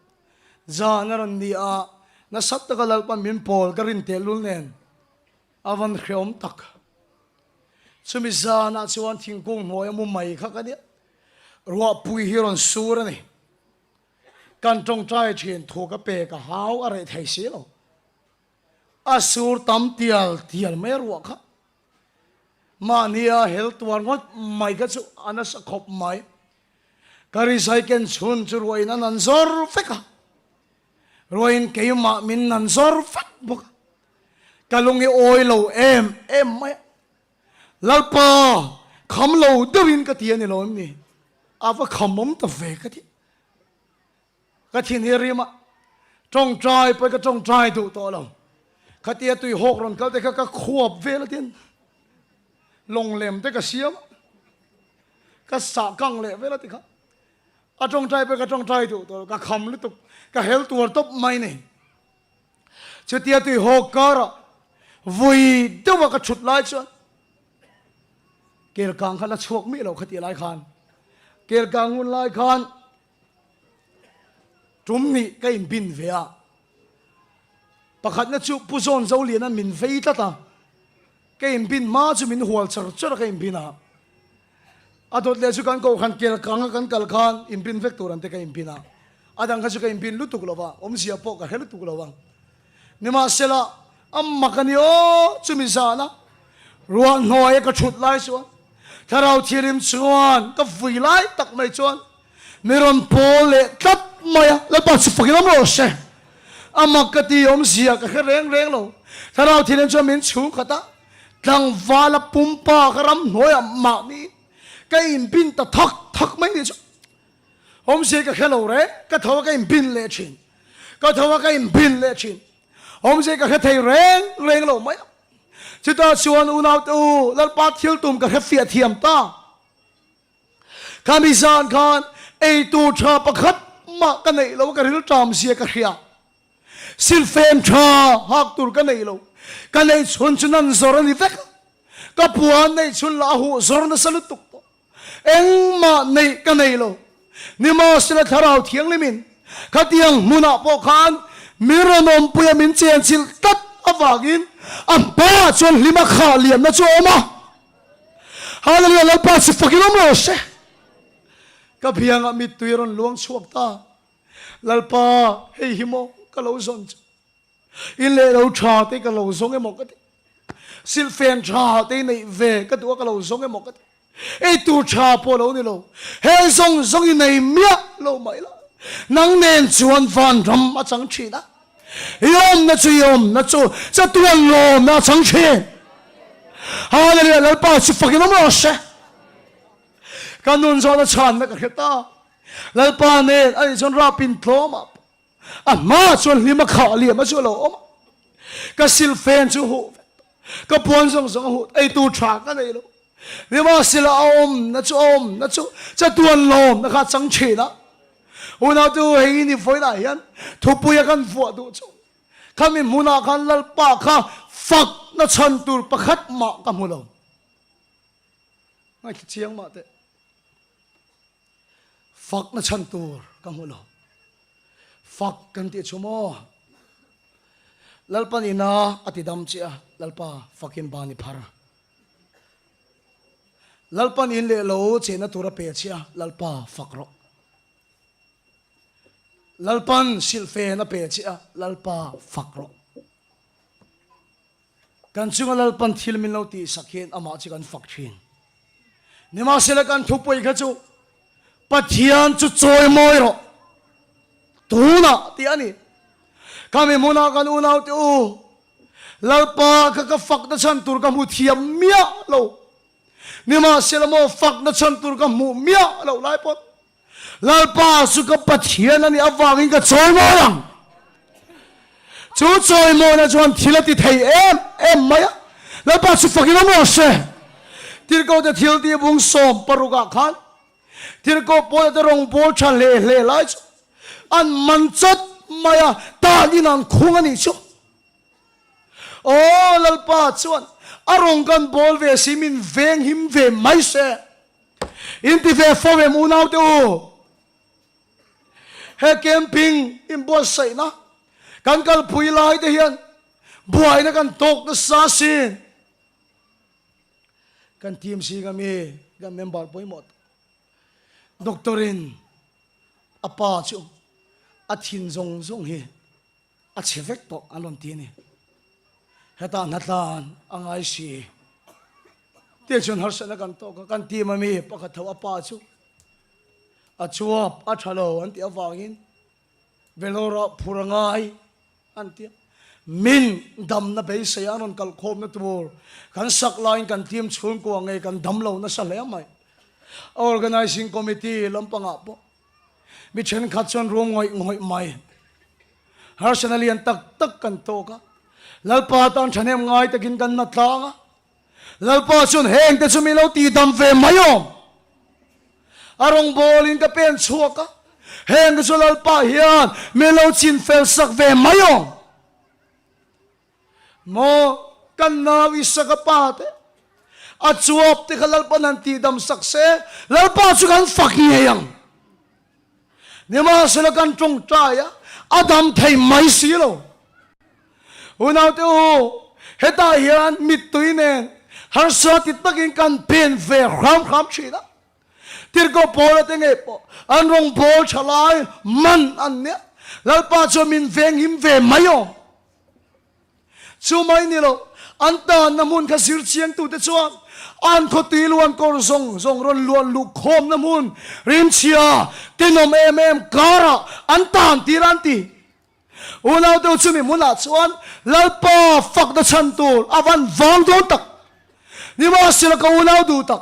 Zan a rawn ni a, nasat taka Lalpan min pawl ka rin tehlul nen a van hreawm tak. Chumi zanah chuan thingkung hnuai a mu mai kha ka nia, ruahpui hi rawn sur a ni. Kan tawngtai thin thu ka pek a hau a reh thei si lo. A sur tam tial tial mai a ruah kha. Mahnia hel tuar ngawt mai kha chu a nasa khawp mai. Ka rizai ken chhun chu ruahin a nan zawr vek a, ruahin keimah min nan zawr vek bawk a. Ka lung i awi lo em em mai a. Lalpa, kham lo deuhin ka ti a ni lo em ni? A va khamawm ta ve ka ti. Ka thin hi rim a, tawngtai pawh ka tawngtai duh tawh lo. Khatia tui hawk rawn kal te kha ka khuap vel a tin lawng lem te ka siam a, ka sah kang leh vel a ti kha. A tawngtai pawh ka tawngtai duh tawh lo, ka kham lutuk, ka hel tuar tawp mai ni. Chutia tui hawk karah vui deuha ka thut lai chuan kelkang kha la chhuak miah lo khatih lai khan, kelkang hun lai khan Tum nih ka inbin ve a, pakhatna chu Pu Zawn Zoliana min vei tlat a, ka inbin hma chu min hual char char a ka inbin a, a dawt leh chu kan kohhran kel kang a kan kal khan inbin vek tur ang te ka inbin a, a dang kha chu ka inbin lutuk lo va, awmzia pawh ka hre lutuk lo va. Nimahsela, a mak a ni aw, chumi zana ruah hnuaia ka thut lai chuan Thlarau Thianghlim chuan ka vui lai tak mai chuan mi rawn pawl leh tlat mai a, Lalpa chu fakin awm rawh se. A mak ka ti awmzia ka hre reng reng lo. Thlarau Thianghlim chuan min chhung khat a, tlangvala pumpa ka ram hnuaiah mahni ka inbin ta thak thak mai ni chu. Awmzia ka hre lo reng, ka tho a ka inbin leh thin. Ka tho a ka inbin leh thin. Awmzia ka hre thei reng reng lo mai a. Chutah chuan unaute u, Lalpa thil tum ka hre fiah thiam ta. Khami zan khan ei tur tha pakhat mah ka neih lo, ka rilṭam zia ka hria. Silfen tha hak tur ka neih lo, ka neih chhun chu nan zawr a ni vek a. Ka puan neih chhun lah a huh zawr nasa lutuk tawh. Engmah neih ka nei lo. Nimahsela Thlarau Thianghlimin khatiang hmunah pawh khan min rawn awmpuia min chenchilh tlat avangin a hmaah chuan hlima khah liamna chu a awm a. Hallelujah Lalpa chu fakin awm rawh se. Ka biangah mittui a rawn luang chhuak ta. Lalpa hei hi maw ka lo zawn chu. In leh lo tha te ka lo zawng emaw ka ti. Silhfen tha te neih ve ka duh a ka lo zawng emaw ka ti. Ei tur tha pawh lo ni lo. He zawng zawng i nei miah lo mai la. Nang nen chuan vanram a chang thin a. I awmna chu i awmna chu chatuan lawmna a chang thin. Hallelujah Lalpa chu fakin awm rawh se. Ka nun zawhna chhanna ka hre ta. Lalpa nen anih chuan rapin tlawm ah A hma chuan hlim a khah liam a chu a lo awm a, ka silfen chu huh vek tawh, ka puan zawng zawng a huh, ei tur tha ka nei lo. Nimahsela a awmna chu a awmna chu chatuan lawmna kha a chang thin a. Unau te u, hei ni vawiinah hian thupui a kan vuah duh chu khami hmunah khan Lalpa kha fakna chhan tur pakhat mah ka hmu lo. Ngaithla chiang mah teh. Fakna chhan tur ka hmu lo. Fak kan tih chu maw? Lalpan ina a ti dam che a, Lalpa fakin ban i phar. Lalpan in leh lo chehna tur a pe che a, Lalpa fak rawh. Lalpan silhfen a pe che a, Lalpa fak rawh. Kan chunga Lalpan thil min lo tihsak hian amah chu kan fak thin. Nimahsela kan thupui kha chu Pathian chu chawimawi rawh tunah tih a ni. Khami hmunah kan unaute u, Lalpa kha ka fakna chhan tur ka hmu thiam miah lo. Nimahsela maw fakna chhan tur ka hmuh miah loh lai pawh Lalpa chu ka Pathian a nih avangin ka chawimawi ang. Chu chawimawina chuan thil a ti thei em em mai a. Lalpa chu fakin awm rawh se. Tirhkohte thil tih bung 16 ah khan Tirhkoh Paula te rawngbawl tha hle hle lai chu an man chawt mai a, tan in an khung a nih chu. Aw Lalpa chuan a rawng kan bawl ve si min veng him ve mai se. In ti ve fo em unau te u? He camping inbuatsaihna kan kalpui lai te hian buaina kan tawk nasa asin. Kan team zinga mi kan member pawimawh tak Doctor in a pa chu a thin zawng zawng hi a chhe vek tawh an rawn ti a ni. Hetah hnatlan a ngai si. Tiang chuan harsatna kan tawk a, kan team a mi pakhat tho a pa chu a chuap a tha lo an tih avangin Vellore ah phur a ngai an ti a. Min damna beisei an rawn kalkhawmna tur kan sak laiin kan team chhungkua ngei kan dam lo nasa hle mai. Organising Committee lampangah pawh mi thenkhat chuan ruam ngawih ngawih mai. Harsatna lian tak tak kan tawk a, Lalpa tan thahnem ngai takin kan na tlang a, Lalpa chuan heng te chu mi lo tih dam ve mai awm. A rawngbawlin ka pen chhuak a, heng te chu Lalpa hian mi lo chin fel sak ve mai awm. Maw kan nau Isaka pa te, a chuap te kha Lalpa'n han tih dam sak se, Lalpa chu kan fak ngei ang. Nimahsela kan tawngtai a, a dam thei mai si lo. Unaute u, hetah hian mittui nen harsa ti takin kan pen ve hram hram thin a. Tirhkoh Paula te ngei pawh an rawngbâwl tha lai man an nia. Lalpa chuan min venghim ve mai aw. Chu mai ni lo, an tanna hmun kha zir chiangtute chuan an khawtui luan kawr zawng zawng rawn luan luh khawmna hmun rimchhia tenawm em em karah an tan tir a an ti. Unau deuh chumi hmunah chuan Lalpa fakna chhan tur a van vang dawn tak. Nimahsela ka unau duh tak,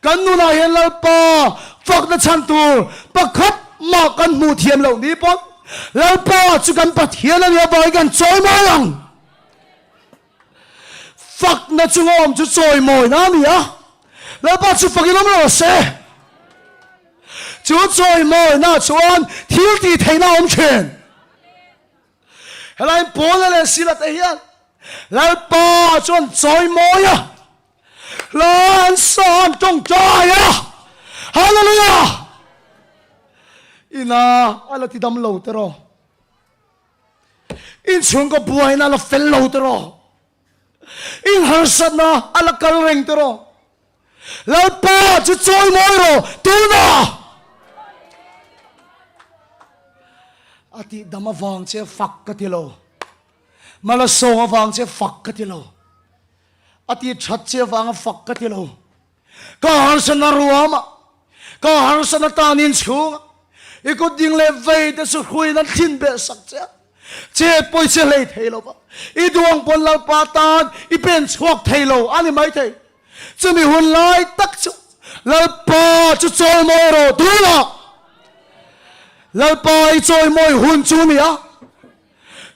kan nunah hian Lalpa fakna chhan tur pakhat mah kan hmuh thiam loh ni pawn Lalpa chu kan Pathian a nih avangin kan chawimawi ang. Fakna chunga awm chu chawimawina a ni a, Lalpa chu fakin awm rawh se. Chu chawimawina chuan thil tih theihna a awm thin. Helaiin Paula leh Sila te hian Lalpa chuan chawimawi a, hla an sa an tawngtai a, Hallelujah! Ina a la ti dam lo te rawh. Inchhungkaw buaina a la fel lo te rawh. Inharsatna a la kal reng te rawh. Lalpa chu chawimawi rawh tuna! A tih dam avang che fak ka ti lo. Malasawng avang che fak ka ti lo. A tih that che avanga fak ka ti lo. Ka harsatna ruamah, ka harsatna tanin chhungah i kut ding leh vei te chu hruiin an thlin beh sak che a. Chet pawh i che hlei thei lo va, i duang pawn Lalpa tan i pen chhuak thei lo a ni maithei. Chumi hun lai tak chu Lalpa chu chawimawi rawh tunah Lalpa i chawimawi hun chu ni a,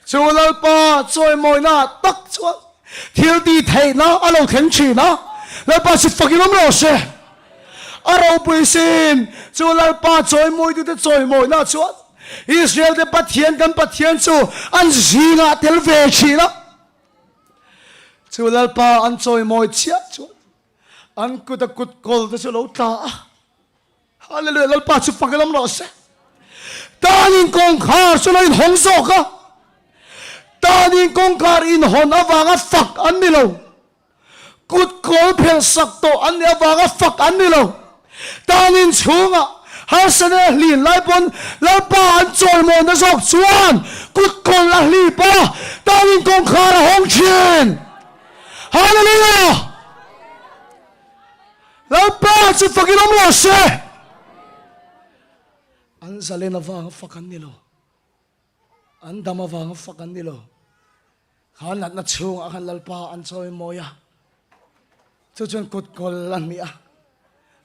chu Lalpa chawimawina tak chuan thil tih theihna a lo thleng thin a, Lalpa chu fakin awm rawh se. A ropui sin chu Lalpa chawimawitute chawimawina chuan Israel te Pathian kan Pathian chu an zingah tel ve thin a. Chu Lalpa an chawimawi chiah chuan an kut a kut kawl te chu lo tla a. Hallelujah, Lalpa chu fak lam rawh se. Tanin kawngkhar chu lo inhawng zawk a. Tanin kawngkhar inhawn avanga fak an ni lo. Kut kawl phelh sak tawh an nih avanga fak an ni lo. Tanin chhungah harsatna a hlin lai pawn Lalpa an chawimawina zawk chuan kut kawl a hlip a, tanin kawngkhar a hawng thin. Hallelujah! Lalpa chu fakin awm rawh se. An zalen avanga fak an ni lo. An dam avanga fak an ni lo. Kha natna chhungah khan Lalpa an chawi mawi a, chu chuan kut kawl a hnih a,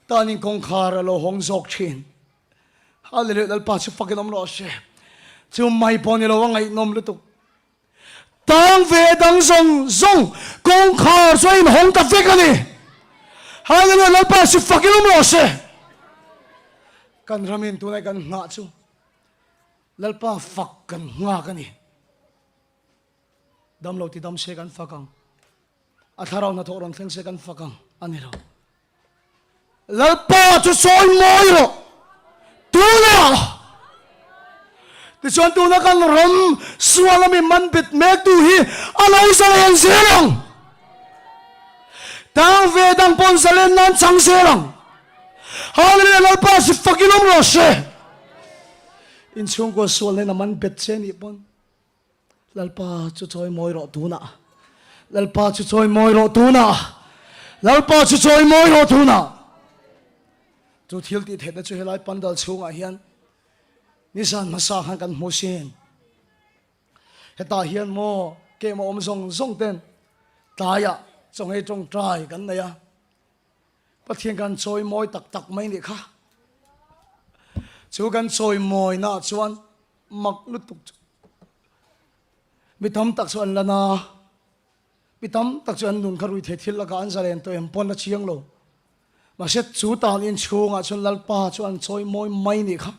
tanin kawngkhar a lo hawng zawk thin. Hallelujah, Lalpa chu fakin awm rawh se. Chu mai pawh ni lo a ngaihnawm lutuk. Tang ve dang zawng zawng kawngkhar chu a inhawng ta vek a ni. Hallelujah, Lalpa chu fakin awm rawh se. Kan ramin tunah kan nghah chu Lalpa fak kan nghak a ni. Damlo ti dam se kan fak ang. A thlarau hnathawh rawn thleng se kan fak ang a ni lo. Lalpa chu sawi mawi rawh. Tunah! Tichuan tuna kan ram sual a mi man bet mektu hi a lo zalen zel ang. Tang ve dang pawn zalen nan chang zel ang. Hallelujah Lalpa si fakin awm rawh se. Inchhungkua sual nen a man bet che nih pawn Lalpa chu chawi mawi rawh tunah. Lalpa chu chawi mawi rawh tunah. Lalpa chu chawi mawi rawh tunah. Chu thil tih theihna chu helai pandal chhungah hian Nizan hmasa khan kan hmu sin. Hetah hian maw kem a awm zawng zawng ten tlaiah chawnghei tawngtai kan nei a, Pathian kan chawi mawi tak tak mai nih kha. Chu kan chawi mawina ah chuan mak lutuk chu mi tam tak chu an la na, mi tam tak chu an nun kha rui thei thil lakah an zalen tawh em pawn a chiang lo. Mahse chu tan in chhungah chuan Lalpa chu an chawi mawi mai nih kha.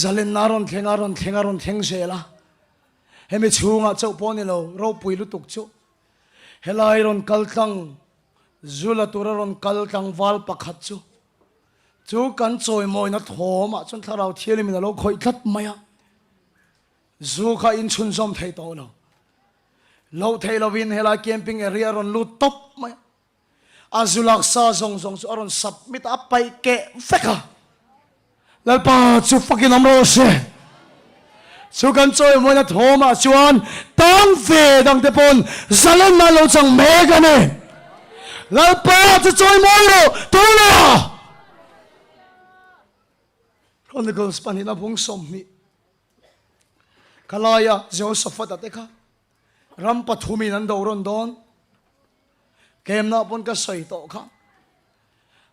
Zalenna a rawn thleng a, rawn thleng a, rawn thleng zel a. Hemi chhungah chauh pawh ni lo, ropui lutuk chu helai rawn kal tlang, Zula tura rawn kal tlangval pakhat chu, chu kan chawi mawina thawmah chuan Thlarau Thianghlimin a lo khawih tlat mai a. Zu kha in chhunzawm thei tawh lo. Loh theih lovin helai camping area a rawn lut tawp mai a. A zu laksa zawng zawng chu a rawn submit a, a paih keh vek a. Lalpa chu fakin awm rawh se. Chu kan chawimawina thawmah chuan tang ve dangte pawn zalenna lo chang mek a ni. Lalpa chu chawimawi rawh tuna! Chronicles pahnihna bung 20 Khalaia Jehoshaphat-a te kha ram pathumin an do rawn dawn. Kemna pawn ka sawi tawh kha.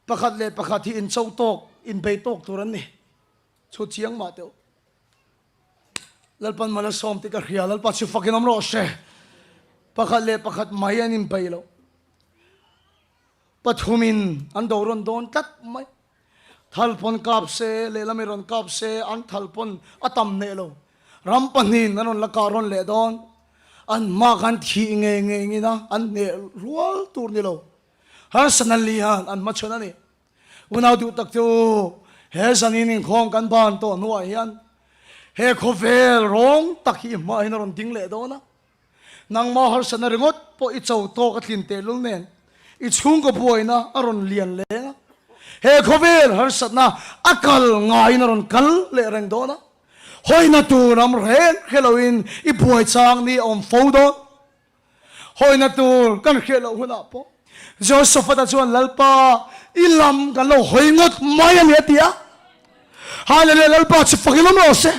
Pakhat leh pakhat hi incho tawk, inbei tawk tur an ni. Chu chiang mah teuh. Lalpan mal a sawm tih ka hria, Lalpa chu fakin awm rawh se. Pakhat leh pakhat mai an inbei lo. Pathumin an do rawn dawn tlat mai. Thal pawn kap se, lehlam i rawn kap se, an thal pawn a tam hneh lo. Ram pahnihin an rawn la kah rawn leh dawn. An hma khan thih ngei ngei ngin a, an hneh rual tur ni lo. Harsana lian an hmachhawn a ni. Unau duh tak chu he zanin inkhawm kan ban tawh hnuah hian he khawvel rawng tak hi i hmaah hian a rawn ding leh dawn a. Nangmah harsatna ringawt pawh i cho tawk a tlin tehlul nen i chhungkaw buaina a rawn lian leng a, he khawvel harsatna a kal ngaiin a rawn kal leh reng dawn a, hawina tur ram reng hre loin i buai chang ni a awm fo dawn. Hawina tur kan hriat loh hunah pawh Jehoshaphat-a chuan Lalpa i lam kan lo hawi ngawt mai a ni a ti a. Hallelujah Lalpa chu fak in awm rawh se.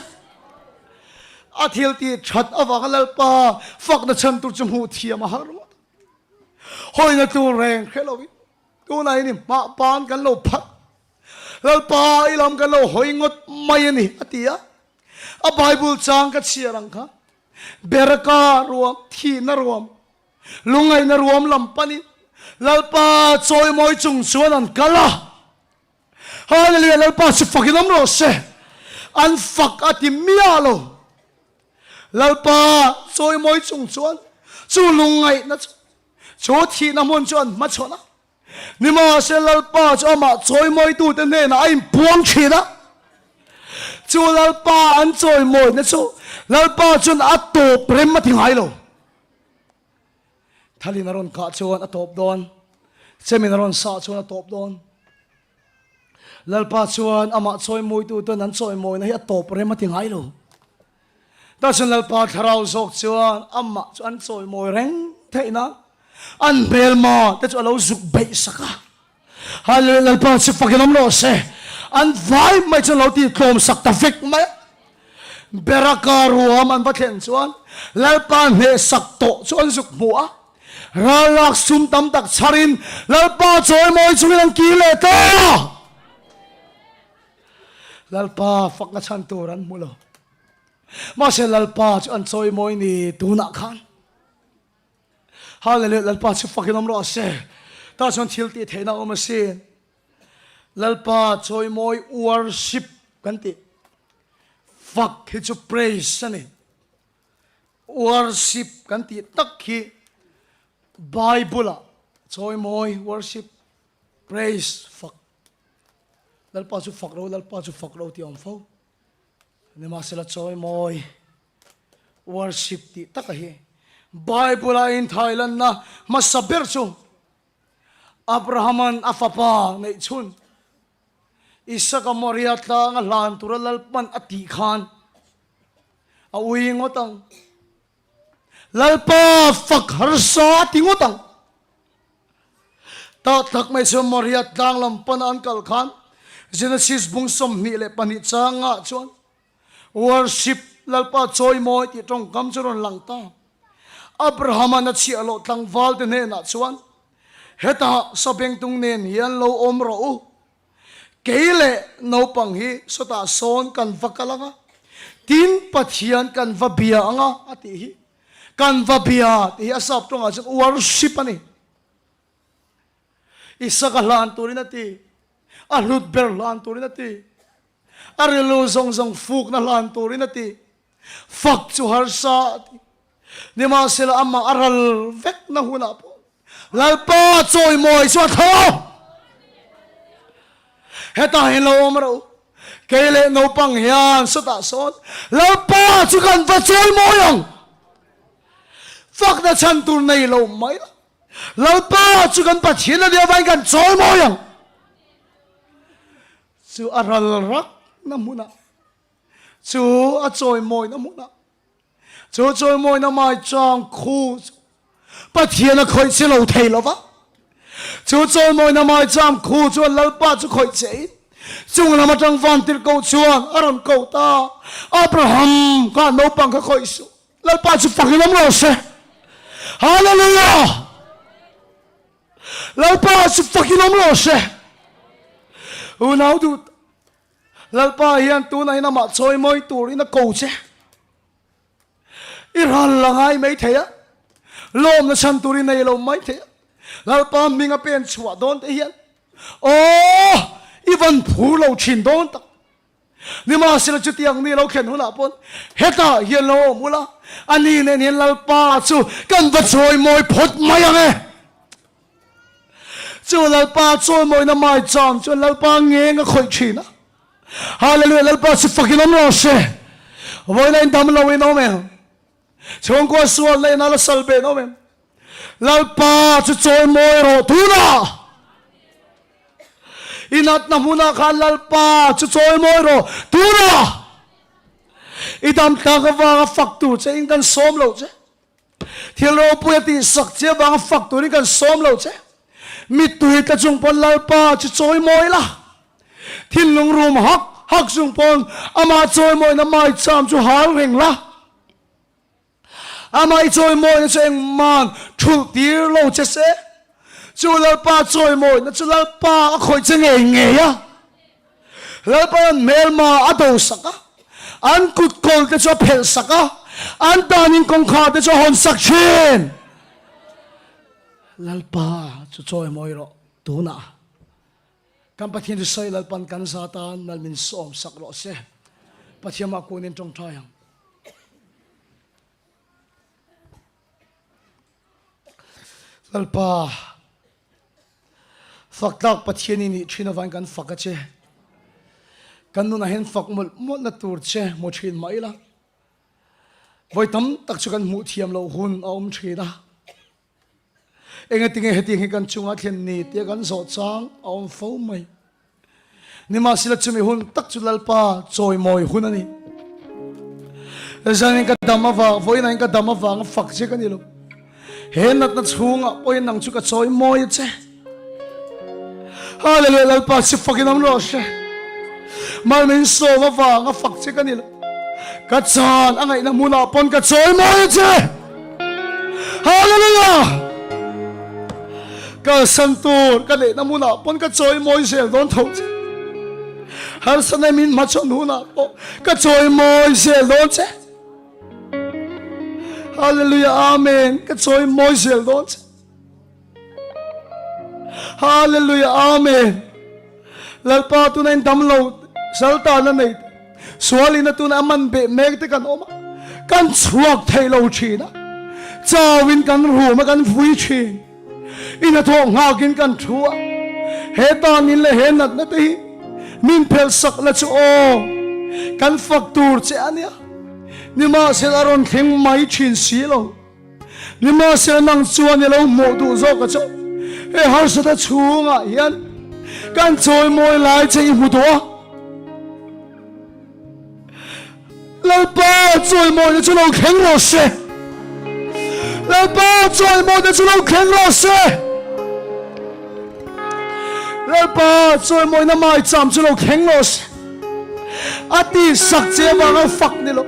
A thil tih that avanga Lalpa fakna chhan tur chu hmuh thiam a har ngawt. Hawina tur reng hre lo in tunah hian i hmah pan kan lo phat. Lalpa i lam kan lo hawi ngawt mai a ni a ti a. A Bible chang ka chhiar ang kha Beraka ruam, thihna ruam, lungaihna ruam lam panin Lalpa chawimawi chung chuan an kal a. Hallelujah Lalpa chu fakin awm rawh se. An fak a ti miah lo. Lalpa chawimawi chung chuan chu lungngaihna chu chu thihna hmun chu an hmachhawn a. Nimahse Lalpa chu amah chawimawitute hnenah a inpuang thin a. Chu Lalpa an chawimawina chu Lalpa chuan a tawp rem a ti ngai lo. Thalin a rawn kah chuan a tawp dawn, chemin a rawn sah chuan a tawp dawn. Lalpa chuan amah chawimawituten an chawimawina hi a tawp rem a ti ngai lo. Tah chuan Lalpa thlarau zawk chuan amah chu an chawimawi reng theih nan an hmelma te chu a lo zuk beih sak a. Hallelujah, Lalpa chu fakin awm rawh se. An vai mai chuan lo tih tlawm sak ta vek mai a. Beraka ruam an va thlen chuan Lalpa hneh sak tawh chu an zuk hmu a. Ral lak sum tam tak chharin Lalpa chawimawi chungin an kir leh ta. Lalpa fakna chhan tur an hmu lo. Mahse Lalpa chu an chawimawi ni tunah khan. Hallelujah, Lalpa chu fakin awm rawh se. Tah chuan thil tih theihna awm asin. Lalpa chawimawi worship kan tih. Fak hi chu praise a ni. Worship kan tih tak hi Bible-ah chawimawi worship, praise, fak. Lalpa chu fak lo, Lalpa chu fak lo tih a awm fo. Nimahsela chawimawi, worship, tih taka hi Bible-a inthailanna hmasa ber chu Abrahama'n a fapa neih chhun Isaka Moria tlanga hlan tura Lalpan a tih khan a ui ngawt ang. Lalpa fak harsa a ti ngawt ang. Tah tak mai chuan Moria tlang lam pana an kal khan Genesis bung 22 changah chuan Worship Lalpa chawimawi tih tawngkam chu rawn lang ta. Abrahama'n a chhiah loh tlangval te hnenah chuan, Hetah sabengtung nen hian lo awm rawh u. Kei leh naupang hi sawtah sawn kan va kal ang a, tin Pathian kan va bia ang a, a tih hi. Kan va bia tih hi a sap tawngah chuan worship a ni. Isaka hlan turin a ti, a hlut ber hlan turin a ti, a rilru zawng zawng fukna hlan turin a ti, fak chu harsa a ti. Nimahsela amah a ral vekna hunah pawh Lalpa chawimawi chu a tho. Hetah hian lo awm rawh u. Kei leh naupang hian sawtah sawn Lalpa chu kan va chawimawi ang. Fakna chhan tur nei lo mai la. Lalpa chu kan Pathian a nih avangin kan chawimawi ang. Chu a ral rakna hmunah, chu a chawimawina hmunah, chu chawimawina maichang khu chu Pathian a khawih che lo thei lo va. Chu chawimawina maichang khu chuan Lalpa chu khawih che in chung lam atang vantirhkoh chuan a rawn koh ta, Abraham, kha naupang kha khawih suh. Lalpa chu fak in awm rawh se. Hallelujah! Lalpa chu fak in awm rawh se. Unau duh Lalpa hian tunah hian amah chawimawi turin a ko che. I ral la ngai mai thei a, lawmna chhan turin nei lo mai thei a. Lalpa hming a pen chhuah dawn te hian aw i van phur lo thin dawn tak. Nimahsela chutiang ni lo thlen hunah pawn hetah hian lo awm ula, a ni nen hian Lalpa chu kan va chawimawi phawt mai ang e. Chu Lalpa chawimawina maicham chuan Lalpa ngeng a khawih thin a. Hallelujah, Lalpa chu fakin awm rawh se. Vawiin a indam lo in awm em? Chhungkua sual na in a la sal be in awm em? Lalpa chu chawimawi rawh tunah. I natna hmunah khan Lalpa chu chawimawi rawh tunah. I dam tlak avanga fak tur che in kan sawm lo che. Thil ropui a tihsak che avanga fak turin kan sawm lo che. Mittui tla chung pawn Lalpa chu chawimawi la. Thinlung rum hak hak chung pawn amah chawimawina maicham chu hal reng la. Amah i chawimawina chu engman thulh tir lo che se, chu Lalpa chawimawina chu Lalpa a khawih che ngei ngei a. Lalpa'n hmelma a do sak a, an kut kawl te chu a phelh sak a, an tanin kawngkhar te chu a hawn sak thin. Lalpa chu chawimawi rawh tunah kan Pathian chu sawi Lalpan kan za tan mal min sawm sak rawh se. Pathian mah kunin tawngtai ang. Lalpa, fak tlak Pathian i nih thin avangin kan fak a che. Kan nunah hian fak mawlh mawlhna tur che hmu thin mah ila, vawi tam tak chu kan hmuh thiam loh hun a awm thin a. Engatinge hetiang hi kan chungah thlen ni tia kan zawh chang a awm fo mai. Nimahsela chumi hun tak chu Lalpa chawimawi hun a ni. Zanin ka dam avang, vawiinain ka dam avanga fak che ka ni lo. He natna chhungah pawhin nang chu ka chawimawi a che. Hallelujah Lalpa chu fakin awm rawh se. Mal min sawm avanga fak che ka ni lo. Ka chan a ngaihna hmunah pawn ka chawimawi a che. Hallelujah! Kalsan tur ka neihna hmunah pawn ka chawimawi zel dawn tho che. Harsatna min hmachhawn hunah pawh ka chawimawi zel dawn che. Hallelujah Amen ka chawimawi zel dawn che. Hallelujah Amen. Lalpa tuna in dam lo saltana nei sualina tuna aman be mek te kan awm a kan chhuak thei lo thin a chawin kan rum a kan vui thin in a thawh nghakin kan thu a he tanin leh he natna te hi min phel sak la chu aw. Kan fak tur che a nia. Nimahsela a rawn thleng mai thin si lo. Nimahsela nang chuan i lo hmuh duh zawk a chu. He harsata chhungah hian kan chawimawi lai che i hmu duh a. Lalpa chawimawina chu lo thleng rawh se. Lalpa chawimawina chu lo thleng rawh se. Lalpa chawimawina maicham chu lo thleng rawh se. A ti sak che avanga fak ni lo.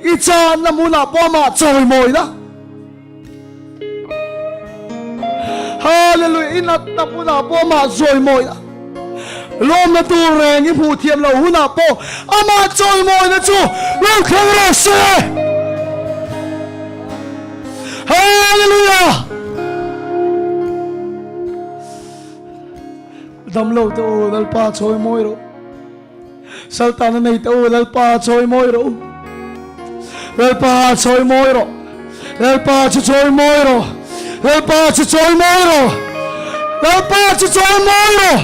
I channa hmunah pawh amah chawimawina. Hallelujah! I natna hmunah pawh amah chawimawina. Lawmna tur reng i hmuh thiam loh hunah pawh amah chawimawina chu lo thleng rawh se. Hallelujah! Damlo te u Lalpa chawimawi rawh. Saltana nei te u Lalpa chawimawi rawh u. Lalpa chawimawi rawh. Lalpa chu chawimawi rawh. Lalpa chu chawimawi rawh. Lalpa chu chawimawi rawh.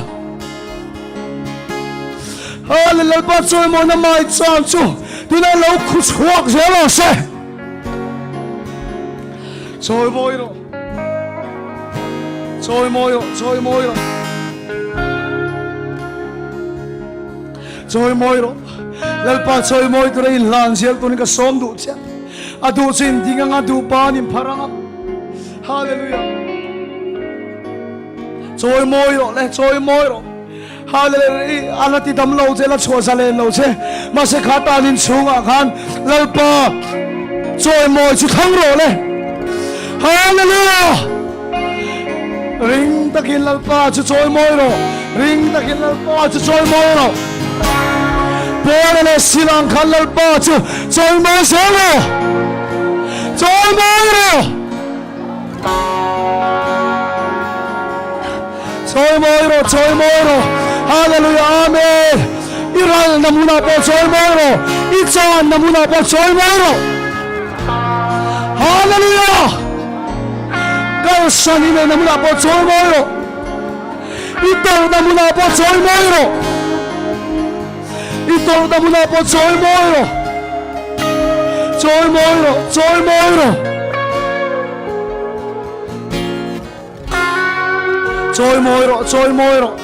Hallelujah Lalpa chawimawina mai chuan chu tuna lo khu chhuak zel rawh se. Chawimawi rawh. Chawimawi rawh, chawimawi rawh. Chawimawi rawh. Lalpa chawimawi tura inhlan zel turin ka sawm duh che. A duh chu in ding anga duh pa an inphar anga. Hallelujah. Chawimawi rawh le, chawimawi rawh. Hallelujah. A la ti dam lo che, la chhuah zalen lo che. Mahse kha tan in chhungah khan Lalpa chawimawi chu thlang rawh le. Hallelujah. Ring takin Lalpa chu chawimawi rawh. Ring takin Lalpa chu chawimawi rawh. Paula leh Silang khan Lalpa chu chawimawi zel rawh. Chawimawi rawh. Chawimawi rawh, chawimawi rawh. Hallelujah, Amen. I ralna hmunah pawh chawimawi rawh. I channa hmunah pawh chawimawi rawh. Hallelujah. Kalsan i neihna hmunah pawh chawimawi rawh. I tawrhna hmunah pawh chawimawi rawh. I tawrhna hmunah pawh chawimawi rawh. Chawimawi rawh, chawimawi rawh. Chawimawi rawh, chawimawi rawh.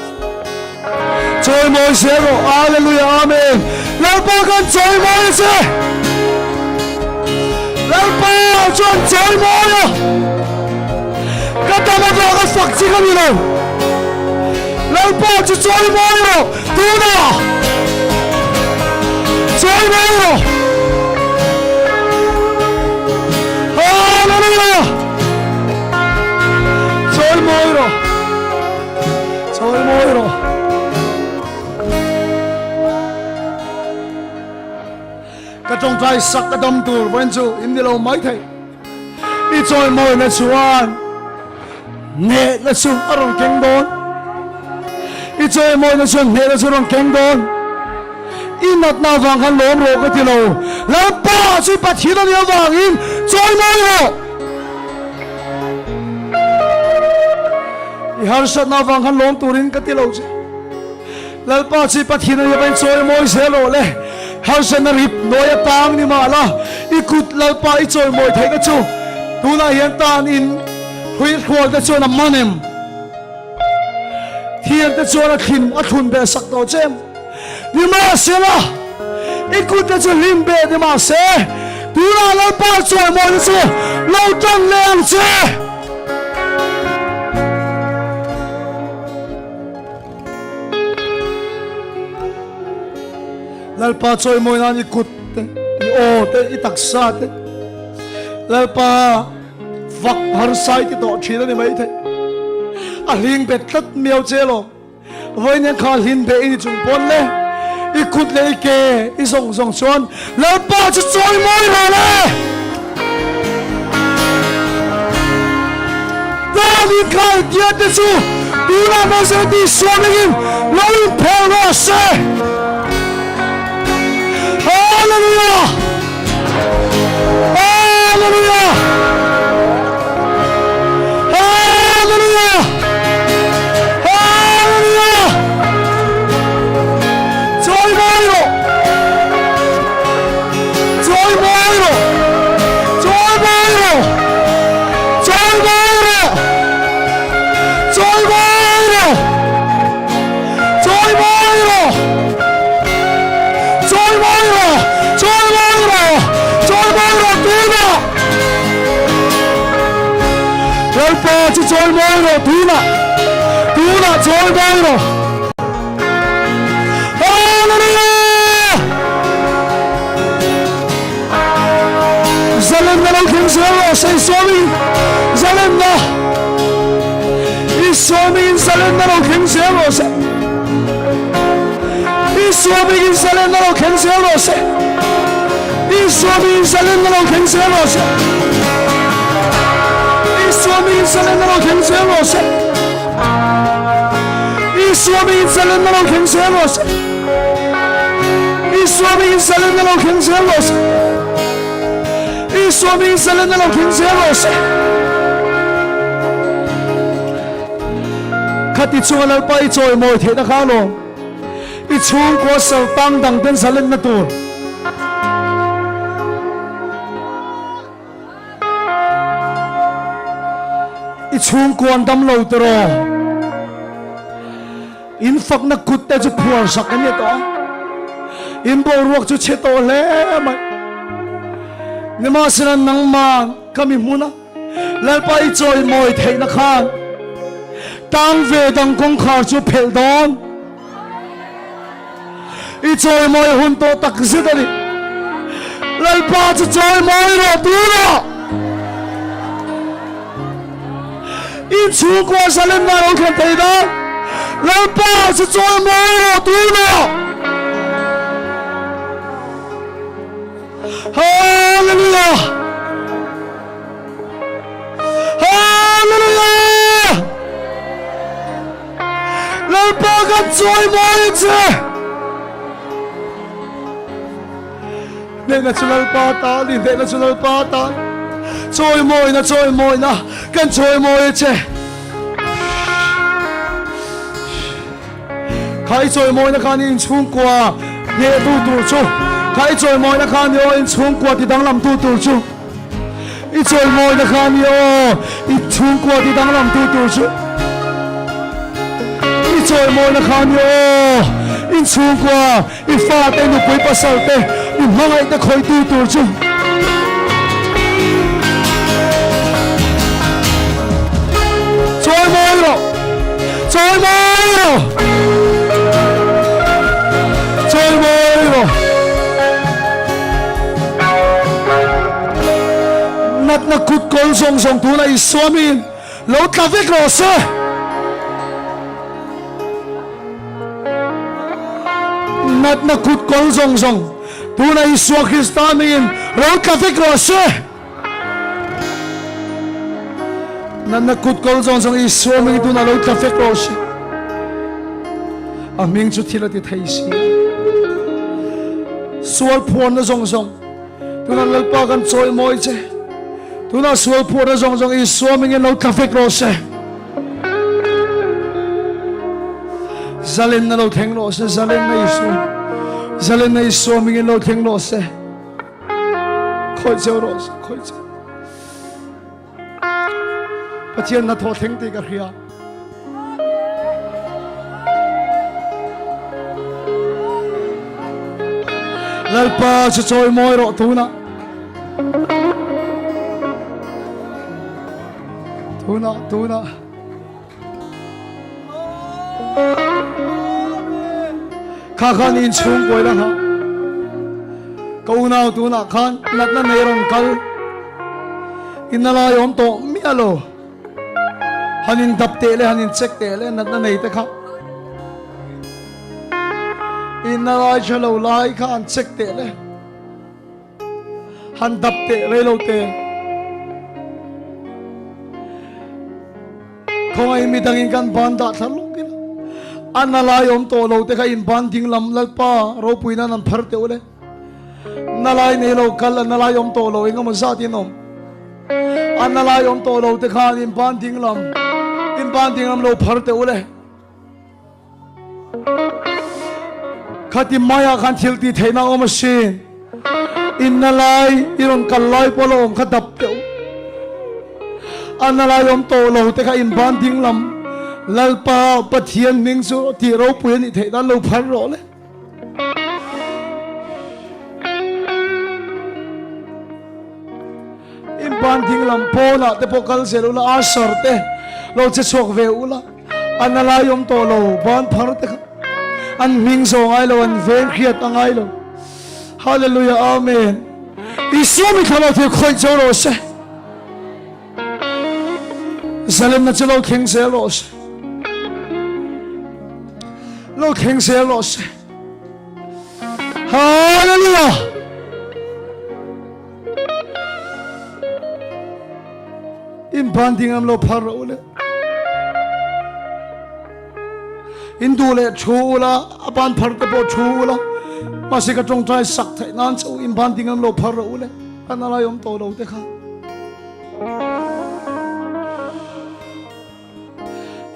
Chawimawi zel rawh. Hallelujah, Amen. Lalpa kan chawimawi a che. Lalpa chuan chawimawi a. Ka dam avanga fak chi ka ni lo. Lalpa chu chawimawi rawh. Tunah chawimawi rawh. Hallelujah. Chawimawi rawh. Chawimawi rawh. Ka tawngtai sak ka dam tur vawiin chu in ni lo mai thei. I chawimawina chuan hnehna chu a rawn keng dawn. I chawimawina chuan hnehna chu a rawn keng dawn. I natna avang khan lawm rawh ka ti lo. Lalpa chu Pathian a nih avangin chawimawi rawh. I harsatna avang khan lawm turin ka ti lo che. Lalpa chu Pathian a nih avangin chawimawi zel rawh le. Harsatna rip nawi a tang ni mah la, i kut Lalpa i chawimawi theihna chu tunah hian tan in hruihrual te chuan a man em? Thian te chuan a thlin a thlun beh sak tawh che em? Nimahsela, i kut te chu hlim beh ni mah se, tunah Lalpa chawimawina chu lo tan leh ang che. Lalpa chawimawi nan i kut te, i aw te, i taksa te, Lalpa vak harsa i ti tawh thin a ni maithei. A hling bet tlat miau che lo. Vawiin kha hlin beh i ni chung pawn le, i kut leh i ke i zawng zawng chuan Lalpa chu chawimawi rawh le. David kha i tia te chu tunah Moses tih suamengin lo inphel rawh se. Hallelujah! Hallelujah! Hallelujah! Hallelujah! Chawimawi rawh! Lalpa chu chawi mawi rawh tunah tunah chawi mawi rawh Hallelujah Zalenna lo thleng zel rawh se Isua-in zalenna Isua-in zalenna lo thleng zel rawh se Isua-in zalenna lo thleng zel rawh se Isua mi zalenna lo thleng zel rawh se. Isua mi zalenna lo thleng zel rawh se. Isua mi zalenna lo thleng zel rawh se. Isua mi zalenna lo thleng zel rawh se. Isua mi zalenna lo thleng zel rawh se. Khati chunga Lalpa i chawimawi theihna kha alawm. I chhungkua saltang dang ten zalenna tur. I chhungkua an dam lo tiraw? In fakna kut te chu phuar sak an ni tawh a. In boruak chu chhe tawh hle mai. Nimahsela nangman ka mi hmun a. Lalpa i chawimawi theihna khan tang ve dang kawngkhar chu phelh dawn. I chawimawi hun tawh tak zet a ni. Lalpa chu chawimawi rawh tunah. I chhungkua zalenna lo thlen thei nan Lalpa chu chawimawi rawh tunah. Hallelujah! Hallelujah! Lalpa kan chawimawi che. Hnehna chu Lalpa ta ni, hnehna chu Lalpa ta. Chawimawina, chawimawina, kan chawimawi che. Kha i chawimawina khan i inchhungkua hnehtu tur chu, kha i chawimawina khan i aw inchhungkua ti danglamtu tur chu, i chawimawina khan i aw i chhungkua ti danglamtu tur chu, i chawimawina khan i aw inchhungkua i fate nupui pasal te i hmangaih te khawihtu tur chu. Chawimawi rawh! Chawimawi rawh! Chawimawi rawh! Natna kut kawl zawng zawng tuna i suamin lo tla vek rawh se. Natna kut kawl zawng zawng tuna Isua Krista hmingin ro tla vek rawh se. Natna kut kawl zawng zawng Isua hmingin tuna lo tla vek rawh se. A hming chu thil a ti thei si. Sual phuarna zawng zawng tuna Lalpa kan chawi mawi che. Tuna sual phuarna zawng zawng Isua hmingin lo tla vek rawh se. Zalenna lo thleng rawh se, zalenna Isua. Zalenna Isua mingin lo thleng rawh se. Khawih cheu rawh se, khawih cheu. Pathian hnathawh thleng tih ka hria. Lalpa chu chawi mawi rawh tunah. Tunah, tunah. Kha khan in chhung kuai la ha. Ka unau tunah khan natna nei rawn kal. Inna lai awm tawh miah lo. Han in dap teh le han in check teh le natna nei te kha. Inna lai tha lo lai kha han check teh le. Han dap teh rei lo te. Khawngaih midangin kan ban dah thla lawk ila. A na lai awm tawh lo te kha in ban ding lam Lalpa ropui nan an phar teh ule. Na lai nei lo kal a na lai awm tawh lo engemaw zat in awm. A na lai awm tawh lo te khan in ban ding lam in ban ding lam lo phar teh ule. Khati maiah khan thil tih theihna a awm asin. Inna lai i rawn kal lai pawh la awm kha dap deuh. A na lai awm tawh lo te kha in ban ding lam Lalpa Pathian hming chu tih ropui a nih theih nan lo phar rawh le. In ban ding lam pawnah te pawh kal zel ula, usher te lo che chhuak ve ula, an a lai awm tawh lo, ban phar te kha an hming zawh ngai lo, an veng hriat a ngai lo. Hallelujah Amen. Isua mi thla lo thil khawih cho rawh se. Zalenna chu lo thleng zel rawh se. Lo thleng zel rawh se. Hallelujah. In ban ding am lo phar rawh u le. In duh leh thu ula, a ban phar te pawh thu ula, mahse ka tawngtai sak theih nan che u in ban ding am lo phar rawh u le. Kan alai awm tawh lo te kha.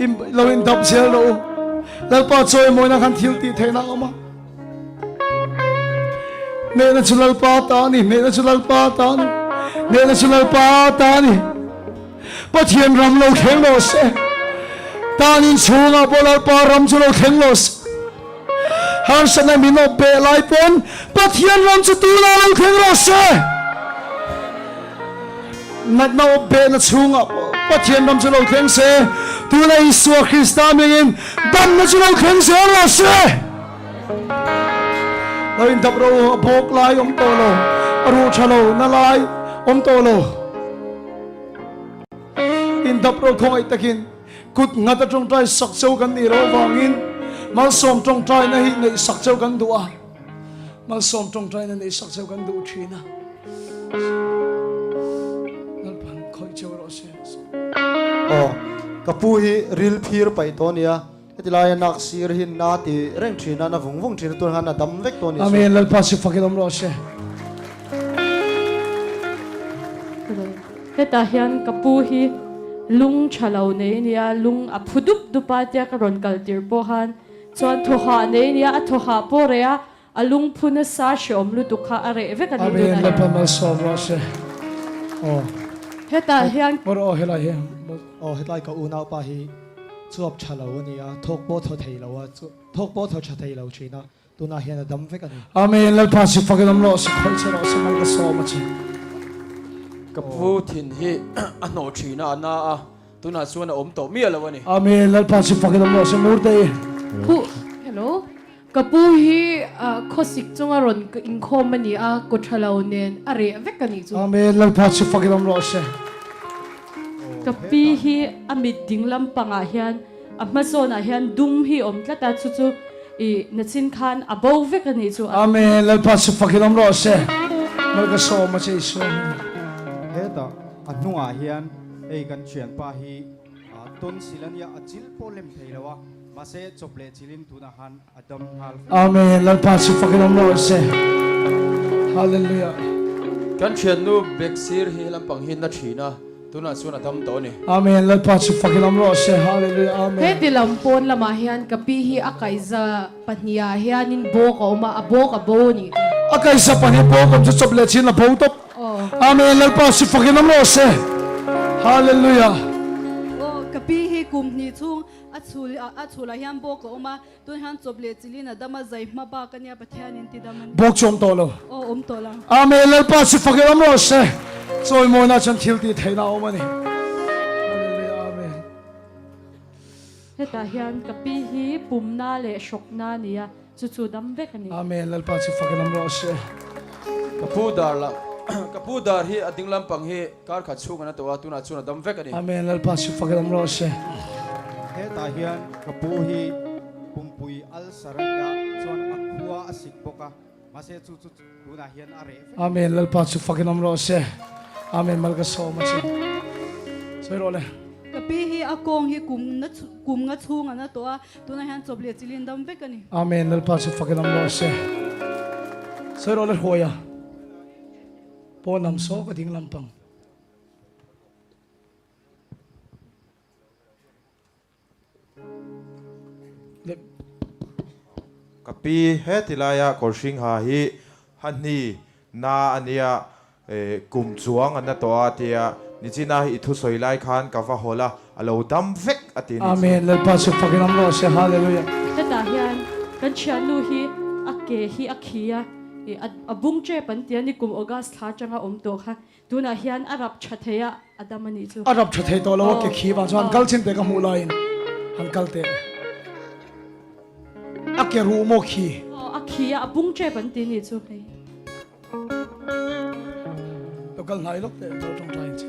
In lo in dap zel rawh u. Lalpa chawimawina khan thil tih theihna a awm a. Hnehna chu Lalpa ta a ni, hnehna chu Lalpa ta a ni, hnehna chu Lalpa ta a ni. Pathian ram lo thleng rawh se. Tan in chhungah pawh Lalpa ram chu lo thleng rawh se. Harsatna min awp beh lai pawn Pathian ram chu tunah lo thleng rawh se. Natna awp behna chhungah pawh Pathian ram chu lo thleng se. Tuna Isua Krista hmingin damna chu lo thleng zel rawh se. Lo indap ro a bawk lai awm tawh lo, a ruh tha lo na lai awm tawh lo. Indap ro khawngaih takin kut nghat a tawngtai sak cheu kan nih loh avangin malsawm tawngtaina hi neih sak cheu kan duh a, malsawm tawngtaina neih sak cheu kan duh thin a. Lalpan khawih cheu rawh se. Aw, ka pu hi ril phir paih tawh a nia. Heti laia nak sir hi na ti reng thin a, na vung vung thin a, tun khan a dam vek tawh a ni. Amen, Lalpa chu fakin awm rawh se. Hetah hian ka pu hi lung tha lo nei a nia, lung a phu dup dup a tia ka rawn kal tir pawh khan chuan thawhah nei a nia, a thawhah pawh reh a, a lung phu nasa hreawm lutuk kha a reh vek a ni tunah hian. Amen, Lalpa malsawm rawh se. Aw. Hetah hian. Aw helai hi. Aw hetlai ka unaupa hi. Chuap tha lo a ni a, thawk pawh thaw thei lo a, thawk pawh thaw tha thei lo thin a, tunah hian a dam vek a ni. Amen Lalpa chu fakin awm rawh se khawih che rawh se mal ka sawm a che. Ka pu thin hi a hnawh thin a, a na a, tunah chuan a awm tawh miah lo a ni. Amen Lalpa chu fakin awm rawh se Murtei. Pu hello ka pu hi khawsik chunga rawn inkhawm a ni a, kaw tha lo nen a reh vek a nih chu. Amen Lalpa chu fakin awm rawh se. Ka pi hi a mit ding lampangah hian a hma zawnah hian dum hi awm tlat a, chu chu i nachin khan a bo vek a nih chu. Amen Lalpa chu fakin awm rawh se mal ka sawm a che Isua hmingin. Hetah a hnungah hian hei kan thianpa hi tonsil a nia a chil pawh lem thei lo a mahse chawp leh chilin tunah khan a dam nghal vek. Amen Lalpa chu fakin awm rawh se Hallelujah. Kan thiannu bek sir hi lampang hi na thin a, tunah chuan a dam tawh a ni. Amen Lalpa chu fakin awm rawh se Hallelujah Amen. Heti lam pawn lamah hian ka pi hi a kaihza pahnihah hianin bawk a awm a, a bawk a bo a nih chu. A kaihza pahnih bawk awm chu chawp leh chin a bo tawp. Amen Lalpa chu fakin awm rawh se Hallelujah. Aw ka pi hi kum hnih chhung a chhul a chhulah hian bawk a awm a, Tun hian chawp leh chilin a dam a zai hma bak a nia Pathian in ti dam a ni. Bawk chu awm tawh lo. Aw awm tawh lo. Amen Lalpa chu fak in awm rawh se. Chawimawina chuan thil tih theihna a awm a ni. Hallelujah Amen. Hetah hian ka pi hi pumna leh hrawkna a ni a, chu chu dam vek a ni. Amen Lalpa chu fak in awm rawh se. Ka pu dar la ka pu dar hi a ding lampang hi kar khat chhung an a tawh a, tunah chuan a dam vek a ni. Amen Lalpa chu fak in awm rawh se. Hetah hian ka pu hi pumpui ulcer a nia chuan a khua a sik bawk a, mahse chu chu tunah hian a reh vek. Amen Lalpa chu fak in awm rawh se. Amen mal ka sawm a che. Sawi rawh le. Ka pi hi a kawng hi kum na kum nga chhung an a tawh a, tunah hian chawp leh chilin dam vek a ni. Amen Lalpa chu fak in awm rawh se. Sawi rawh le Hruaia. Pawn lam saw ka ding lampang. Ka pi heti laia kawr hring ha hi Hahni na a nia kum chuang a na tawh a tia nichina i thusawi lai khan ka va hawl a, a lo dam vek a ti ni chu. Amen Lalpa chu fakin awm rawh se Hallelujah. Hetah hian kan thiannu hi a ke hi a khi a. I a bung tep an ti a ni kum August thla atanga awm tawh kha tunah hian a rap tha thei a, a dam a nih chu. A rap tha thei tawh lo a ke khi vang chuan han kal chin teh ka hmuh laiin han kal teh. A ke ruh maw khi? Aw a khi a, a bung tep an ti a nih chu hei. Lo kal hnai lawk teh, lo tawngtai ang che.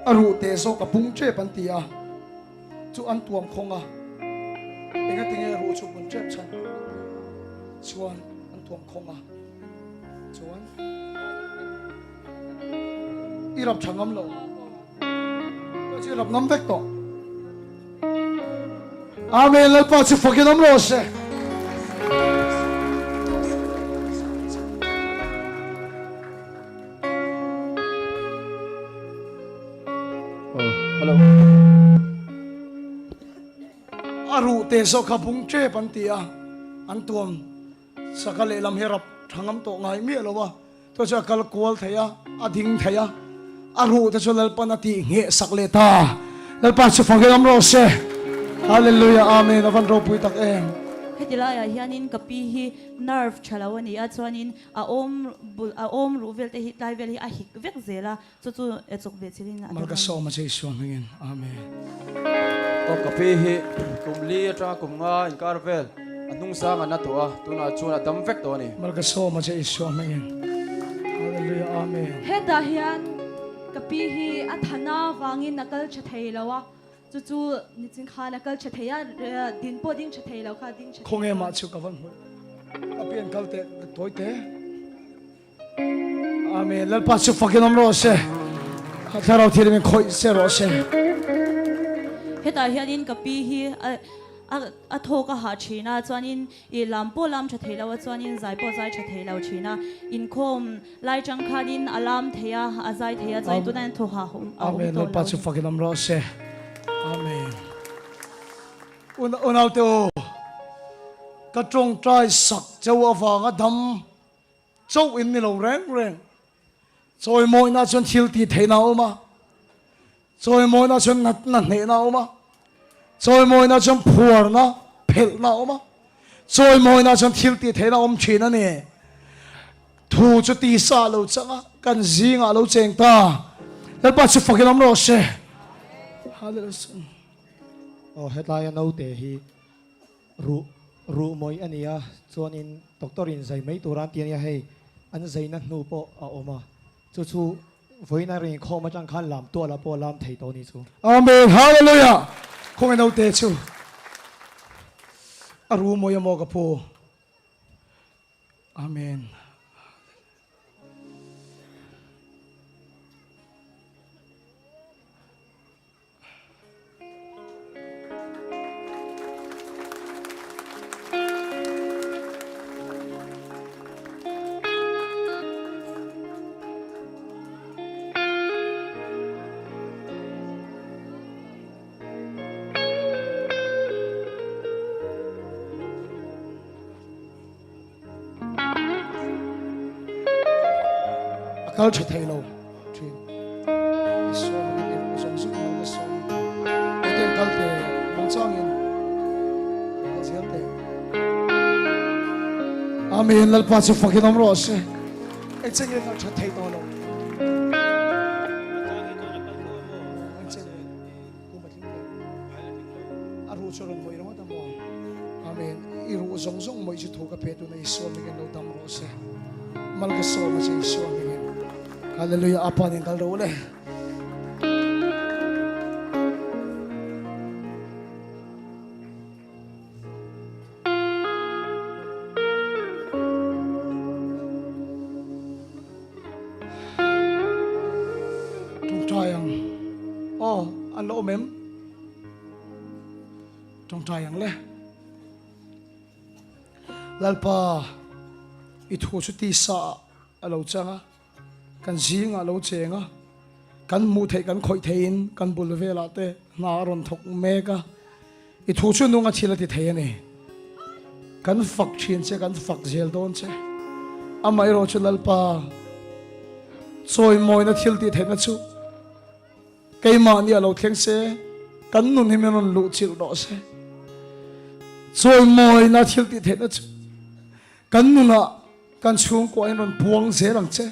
A ruh teh zawk a bung tep an ti a. Chu an tuam khawng a, engatinge ruh chu bun tep chhan chuan an tuam khawng a, chuan i rap tha ngam lo, chu i rap ngam vek tawh. Amen, Lalpa chu fakin awm rawh se. Hello. A ruh te zawk kha bung tep an ti a, an tuam saka lehlam hi rap tha ngam tawh ngai miah lo a, chu chu a kal kual thei a, a ding thei a, a ruh te chu Lalpan a tih ngheh sak leh ta. Lalpa chu fak in awm rawh se. Hallelujah Amen a van ropui tak em. Heti laiah hianin ka pi hi nerve tha lo a ni a, chuanin A awm bul a awm ruh vel te hi tlai vel hi a hik vek zel a, chu chu e chawk ve chilin a Mal ka sawm a che Isua hmingin. Amen. Aw ka pi hi kum li atanga kum nga inkar vel a hnung sang an na tawh a, tunah chuan a dam vek tawh a ni. Mal ka sawm a che Isua hmingin. Hallelujah Amen. Hetah hian ka pi hi a thana vangin a kal tha thei lo a, chu chu nichin khan a kal tha thei a, din pawh ding tha thei lo kha ding tha thei. Khawnge mah chu ka van hmuh. Ka pian kal teh tawi te. Amen. Lalpa chu fakin awm rawh se. Thlarau thian min khawih se rawh se. Hetah hianin ka pi hi a a thawk a hah thin a, chuanin i lam pawh lam tha thei lo a, chuanin zai pawh zai tha thei lo thin a, inkhawm lai chang khanin a lam thei a, a zai thei a, chuanin tunah hian thaw hah a awm tawh lo. Amen. Lalpa chu fakin awm rawh se. Amen. Unaute aw, ka tawngtai sak chauh avanga dam chauh in ni lo reng reng. Chawimawina chuan thil tih theihna a awm a, chawimawina chuan natna hnehna a awm a, chawimawina chuan phuarna phelhna a awm a, chawimawina chuan thil tih theihna a awm thin a ni. Thu chu tisa lo chang a, kan zingah lo cheng ta. Lalpa chu fakin awm rawh se. Hallelujah. Aw helaia naute hi ruh ruh mawih a ni a, chuanin doctor in zai mai tur an ti a nia hei an zaina hnu pawh a awm a, chu chu vawiin a rawn inkhawm atang khan lam tual ah pawh a lam thei tawh a ni chu. Amen Hallelujah Khawnge naute chu a ruh mawih a maw ka pu Amen. A kal tha thei lo thin. Isua hmingin i ruh zawng zawng mal ka sawm. Hetiang kal te mawng changin kal zel teh. Amen. Lalpa chu fakin awm rawh se. Engchen nge kal tha thei tawh lo. Engchen nge kum a tling teh. A ruh chu rawn mawih ringawt a maw. Amen. I ruh zawng zawng mawih chu thu ka pe tuna Isua hmingin lo dam rawh se. Mal ka sawm a che Isua hmingin. Hallelujah. Apa nen kal rawh le. an la awm em? Tawngtai ang le. Lalpa, i thu chu tisa ah a lo chang a, kan zingah a lo cheng a, kan hmuh theih kan khawih theihin kan bul velah te hna a rawn thawk mek a, i thu chu nung a thil a ti thei a ni. Kan fak thin che, kan fak zel dawn che. Amaherawh chu Lalpa, chawimawina thil tih theihna chu Keimahni a lo thleng se, kan nun hi min rawn luh chilh rawh se. Chawimawina thil tih theihna chu kan nunah kan chhungkua in rawn puang zel ang che.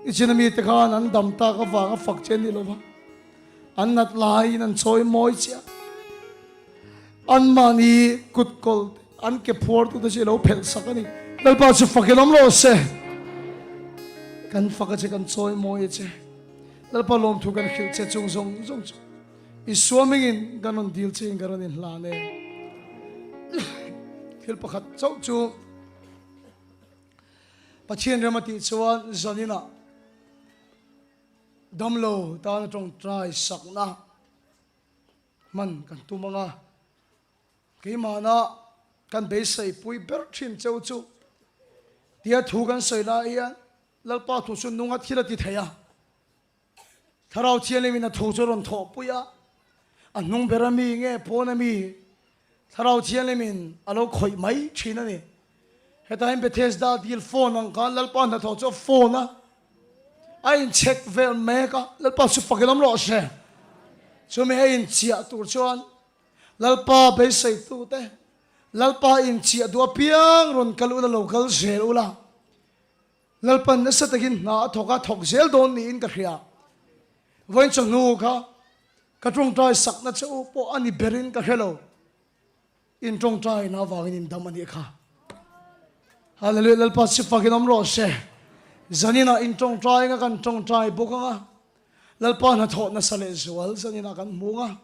I chin ami te khan an dam tak avanga fak che ni lova, an nat laiin an chawimawi che a. Anmahni kutkawl te, an ke phuartute chu i lo phelh sak a ni. Lalpa chu fakin awm rawh se. Kan fak a che, kan chawimawi a che. Lalpa lawmthu kan hrilh che chung zawng zawng chu Isua hmingin kan rawn dil che in kan rawn inhlan e. Thil pakhat chauh chu Pathian rem a tih chuan zaninah damlo tana tawngtai sakna Hman kan tum ang a, keimahna kan beisei pui ber thin cheu chu tia thu kan sawi lai hian Lalpa thu chu nunga thil a ti thei a, Thlarau Thianghlimin a thu chu a rawn thawhpui a, a hnung ber a mi nge pawn a mi Thlarau Thianghlimin a lo khawih mai thin a ni. Hetah hian Bethesda dil phone ang khan Lalpa hnathawh chu a phone a, A inchhek vel mek a, Lalpa chu fakin awm rawh se. Chumi a inchiah tur chuan Lalpa beiseitute, Lalpa inchiah duh apiang rawn kal ula, lo kal zel ula. Lalpan nasa takin hna a thawk a, thawk zel dawn niin ka hria. Vawiin chawhnu kha ka tawngtai sakna che u pawh a ni berin ka hre lo. In tawngtai na avangin in dam a nih kha. Hallelujah Lalpa si fakin awm rawh se. Zaninah in tawngtai anga kan tawngtai bawk anga Lalpa hnathawh nasa leh zual zaninah kan hmu anga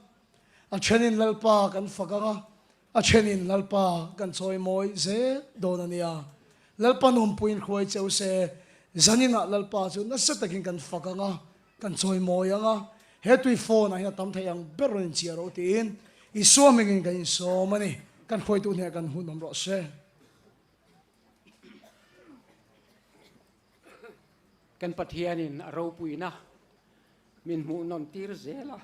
a thenin Lalpa kan fak anga a thenin Lalpa kan chawimawi zel dawn a nia. Lalpa nuampuiin hruai cheu se zaninah Lalpa chu nasa takin kan fak anga Kan chawimawi ang a, he tui phone ah hian a tam thei ang ber rawn inchiah rawh tiin Isua hmingin kan insawm a ni. Kan hruaitu hneh kan hun awm rawh se. Kan Pathianin a ropuina min hmuh nawn tir zel a,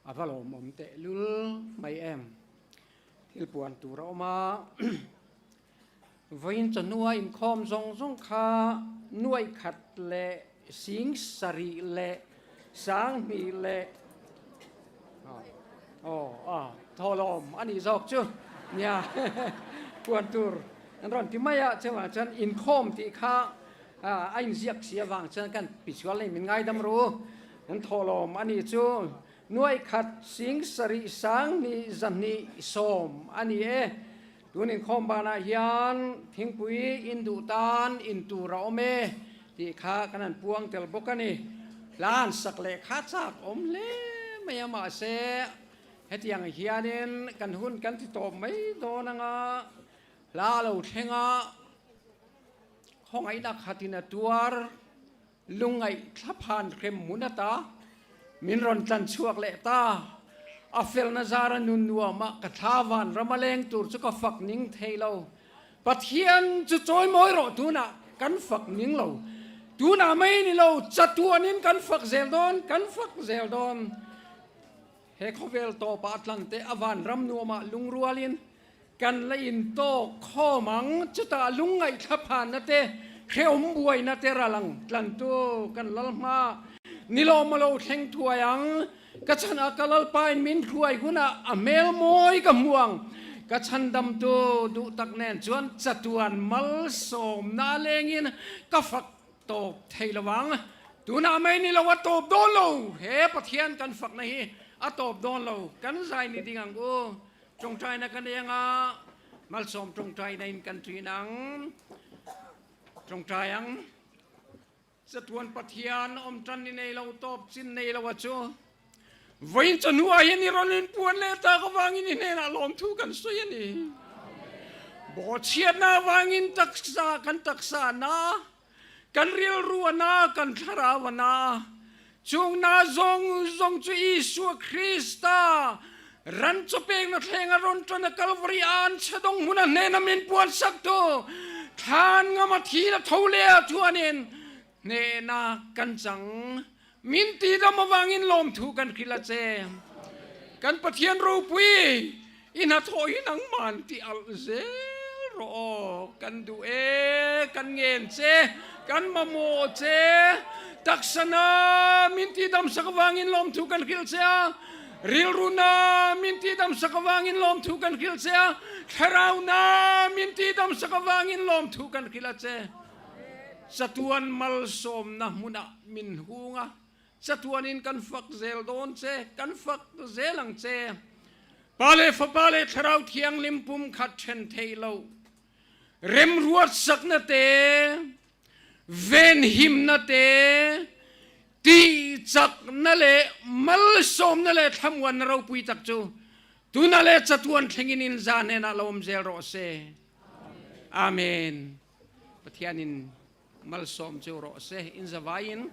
a va lawmawm tehlul mai em. Thil puan tur a awm a. Vawiin chawhnua inkhawm zawng zawng kha nuaih khat leh sing sarih leh sanghnih leh aw a thawhlawm a nih zawk chu nia puan tur an rawn ti mai a, chuvang chuan inkhawm tih kha a inziak si avang chuan kan pisual nei min ngaidam ru an thawhlawm a nih chu nuaih khat sing sarih sanghnih zahnih sawm a ni e. Tun inkhawm banah hian thingpui in duh tan in tur a awm e tih kha kan han puang tel bawk a ni. Hlan sak leh kha chak awm hle mai a mahse hetiang hianin kan hun kan ti tawp mai dawn anga hla a lo thleng a, khawngaihna khatin a tuar Lungngaih thlaphan hrem hmun ata min rawn tlan chhuak leh ta. A felna zara nun nuama ka thla van rama leng tur chu ka fak ning thei lo. Pathian chu chawimawi rawh tunah kan fak ning lo. Tunah mai ni lo chatuanin kan fak zel dawn, kan fak zel dawn. He khawvel tawpah tlante a van ram nuamah lungrualin Kan la intawk khawm ang, chutah lungngaih thlaphanna te, hrehawm buaina te ral ang tlantu kan lal hma ni lawm a lo thleng thuai ang. Ka chhanah ka Lalpain min hruai hunah a hmel mawi ka hmu ang. Ka chhandamtu duh tak nen chuan chatuan malsawmna a lengin ka fak tawp thei lo ang. Tunah mai ni lo a tawp dawn lo, he Pathian kan fakna hi a tawp dawn lo, kan zai ni ding ang u. Tawngtaina kan eng a, malsawm tawngtaina in kan thin ang. Tawngtai ang. Chatuan Pathian awm tan ni nei lo tawp chin nei lo a chu. Vawiin chawhnu ah hian i rawn inpuan leh tak avangin i hnenah lawmthu kan sawi a ni. Bawhchhiatna avangin taksa kan taksa a na, kan rilru a na, kan thlarau a na. Chung na zawng zawng chu Isua Krista ran chawpekna thlenga rawn ṭan a Kalvari a an chhedawng hmuna hnena min puansaktu thlan ngama thi la tho leh ah chuanin hnehna kan chang. Min tihdam avangin lawmthu kan hrilh a che. Kan Pathian ropui i hnathawh hi nangman ti alh zel rawh aw. Kan duh e, kan ngen che, kan mamawh che. Taksana min tihdam sak avangin lawmthu kan hrilh che a, rilruna min tihdam sak avangin lawmthu kan hrilh che a, thlarauna min tihdam sak avangin lawmthu kan hrilh a che. Chatuan malsawmna hmunah min hung a, chatuanin kan fak zel dawn che, kan fak zel ang che. Pa leh Fapa leh Thlarau Thianghlim pumkhat then theih loh, remruatsakna te, venhimna te, tihchakna leh malsawmna leh thlamuanna ropui tak chu tuna leh chatuan thlengin inza hnenah lo awm zel rawh se. Amen. Pathianin malsawm chu rawh se. Inzavaiin.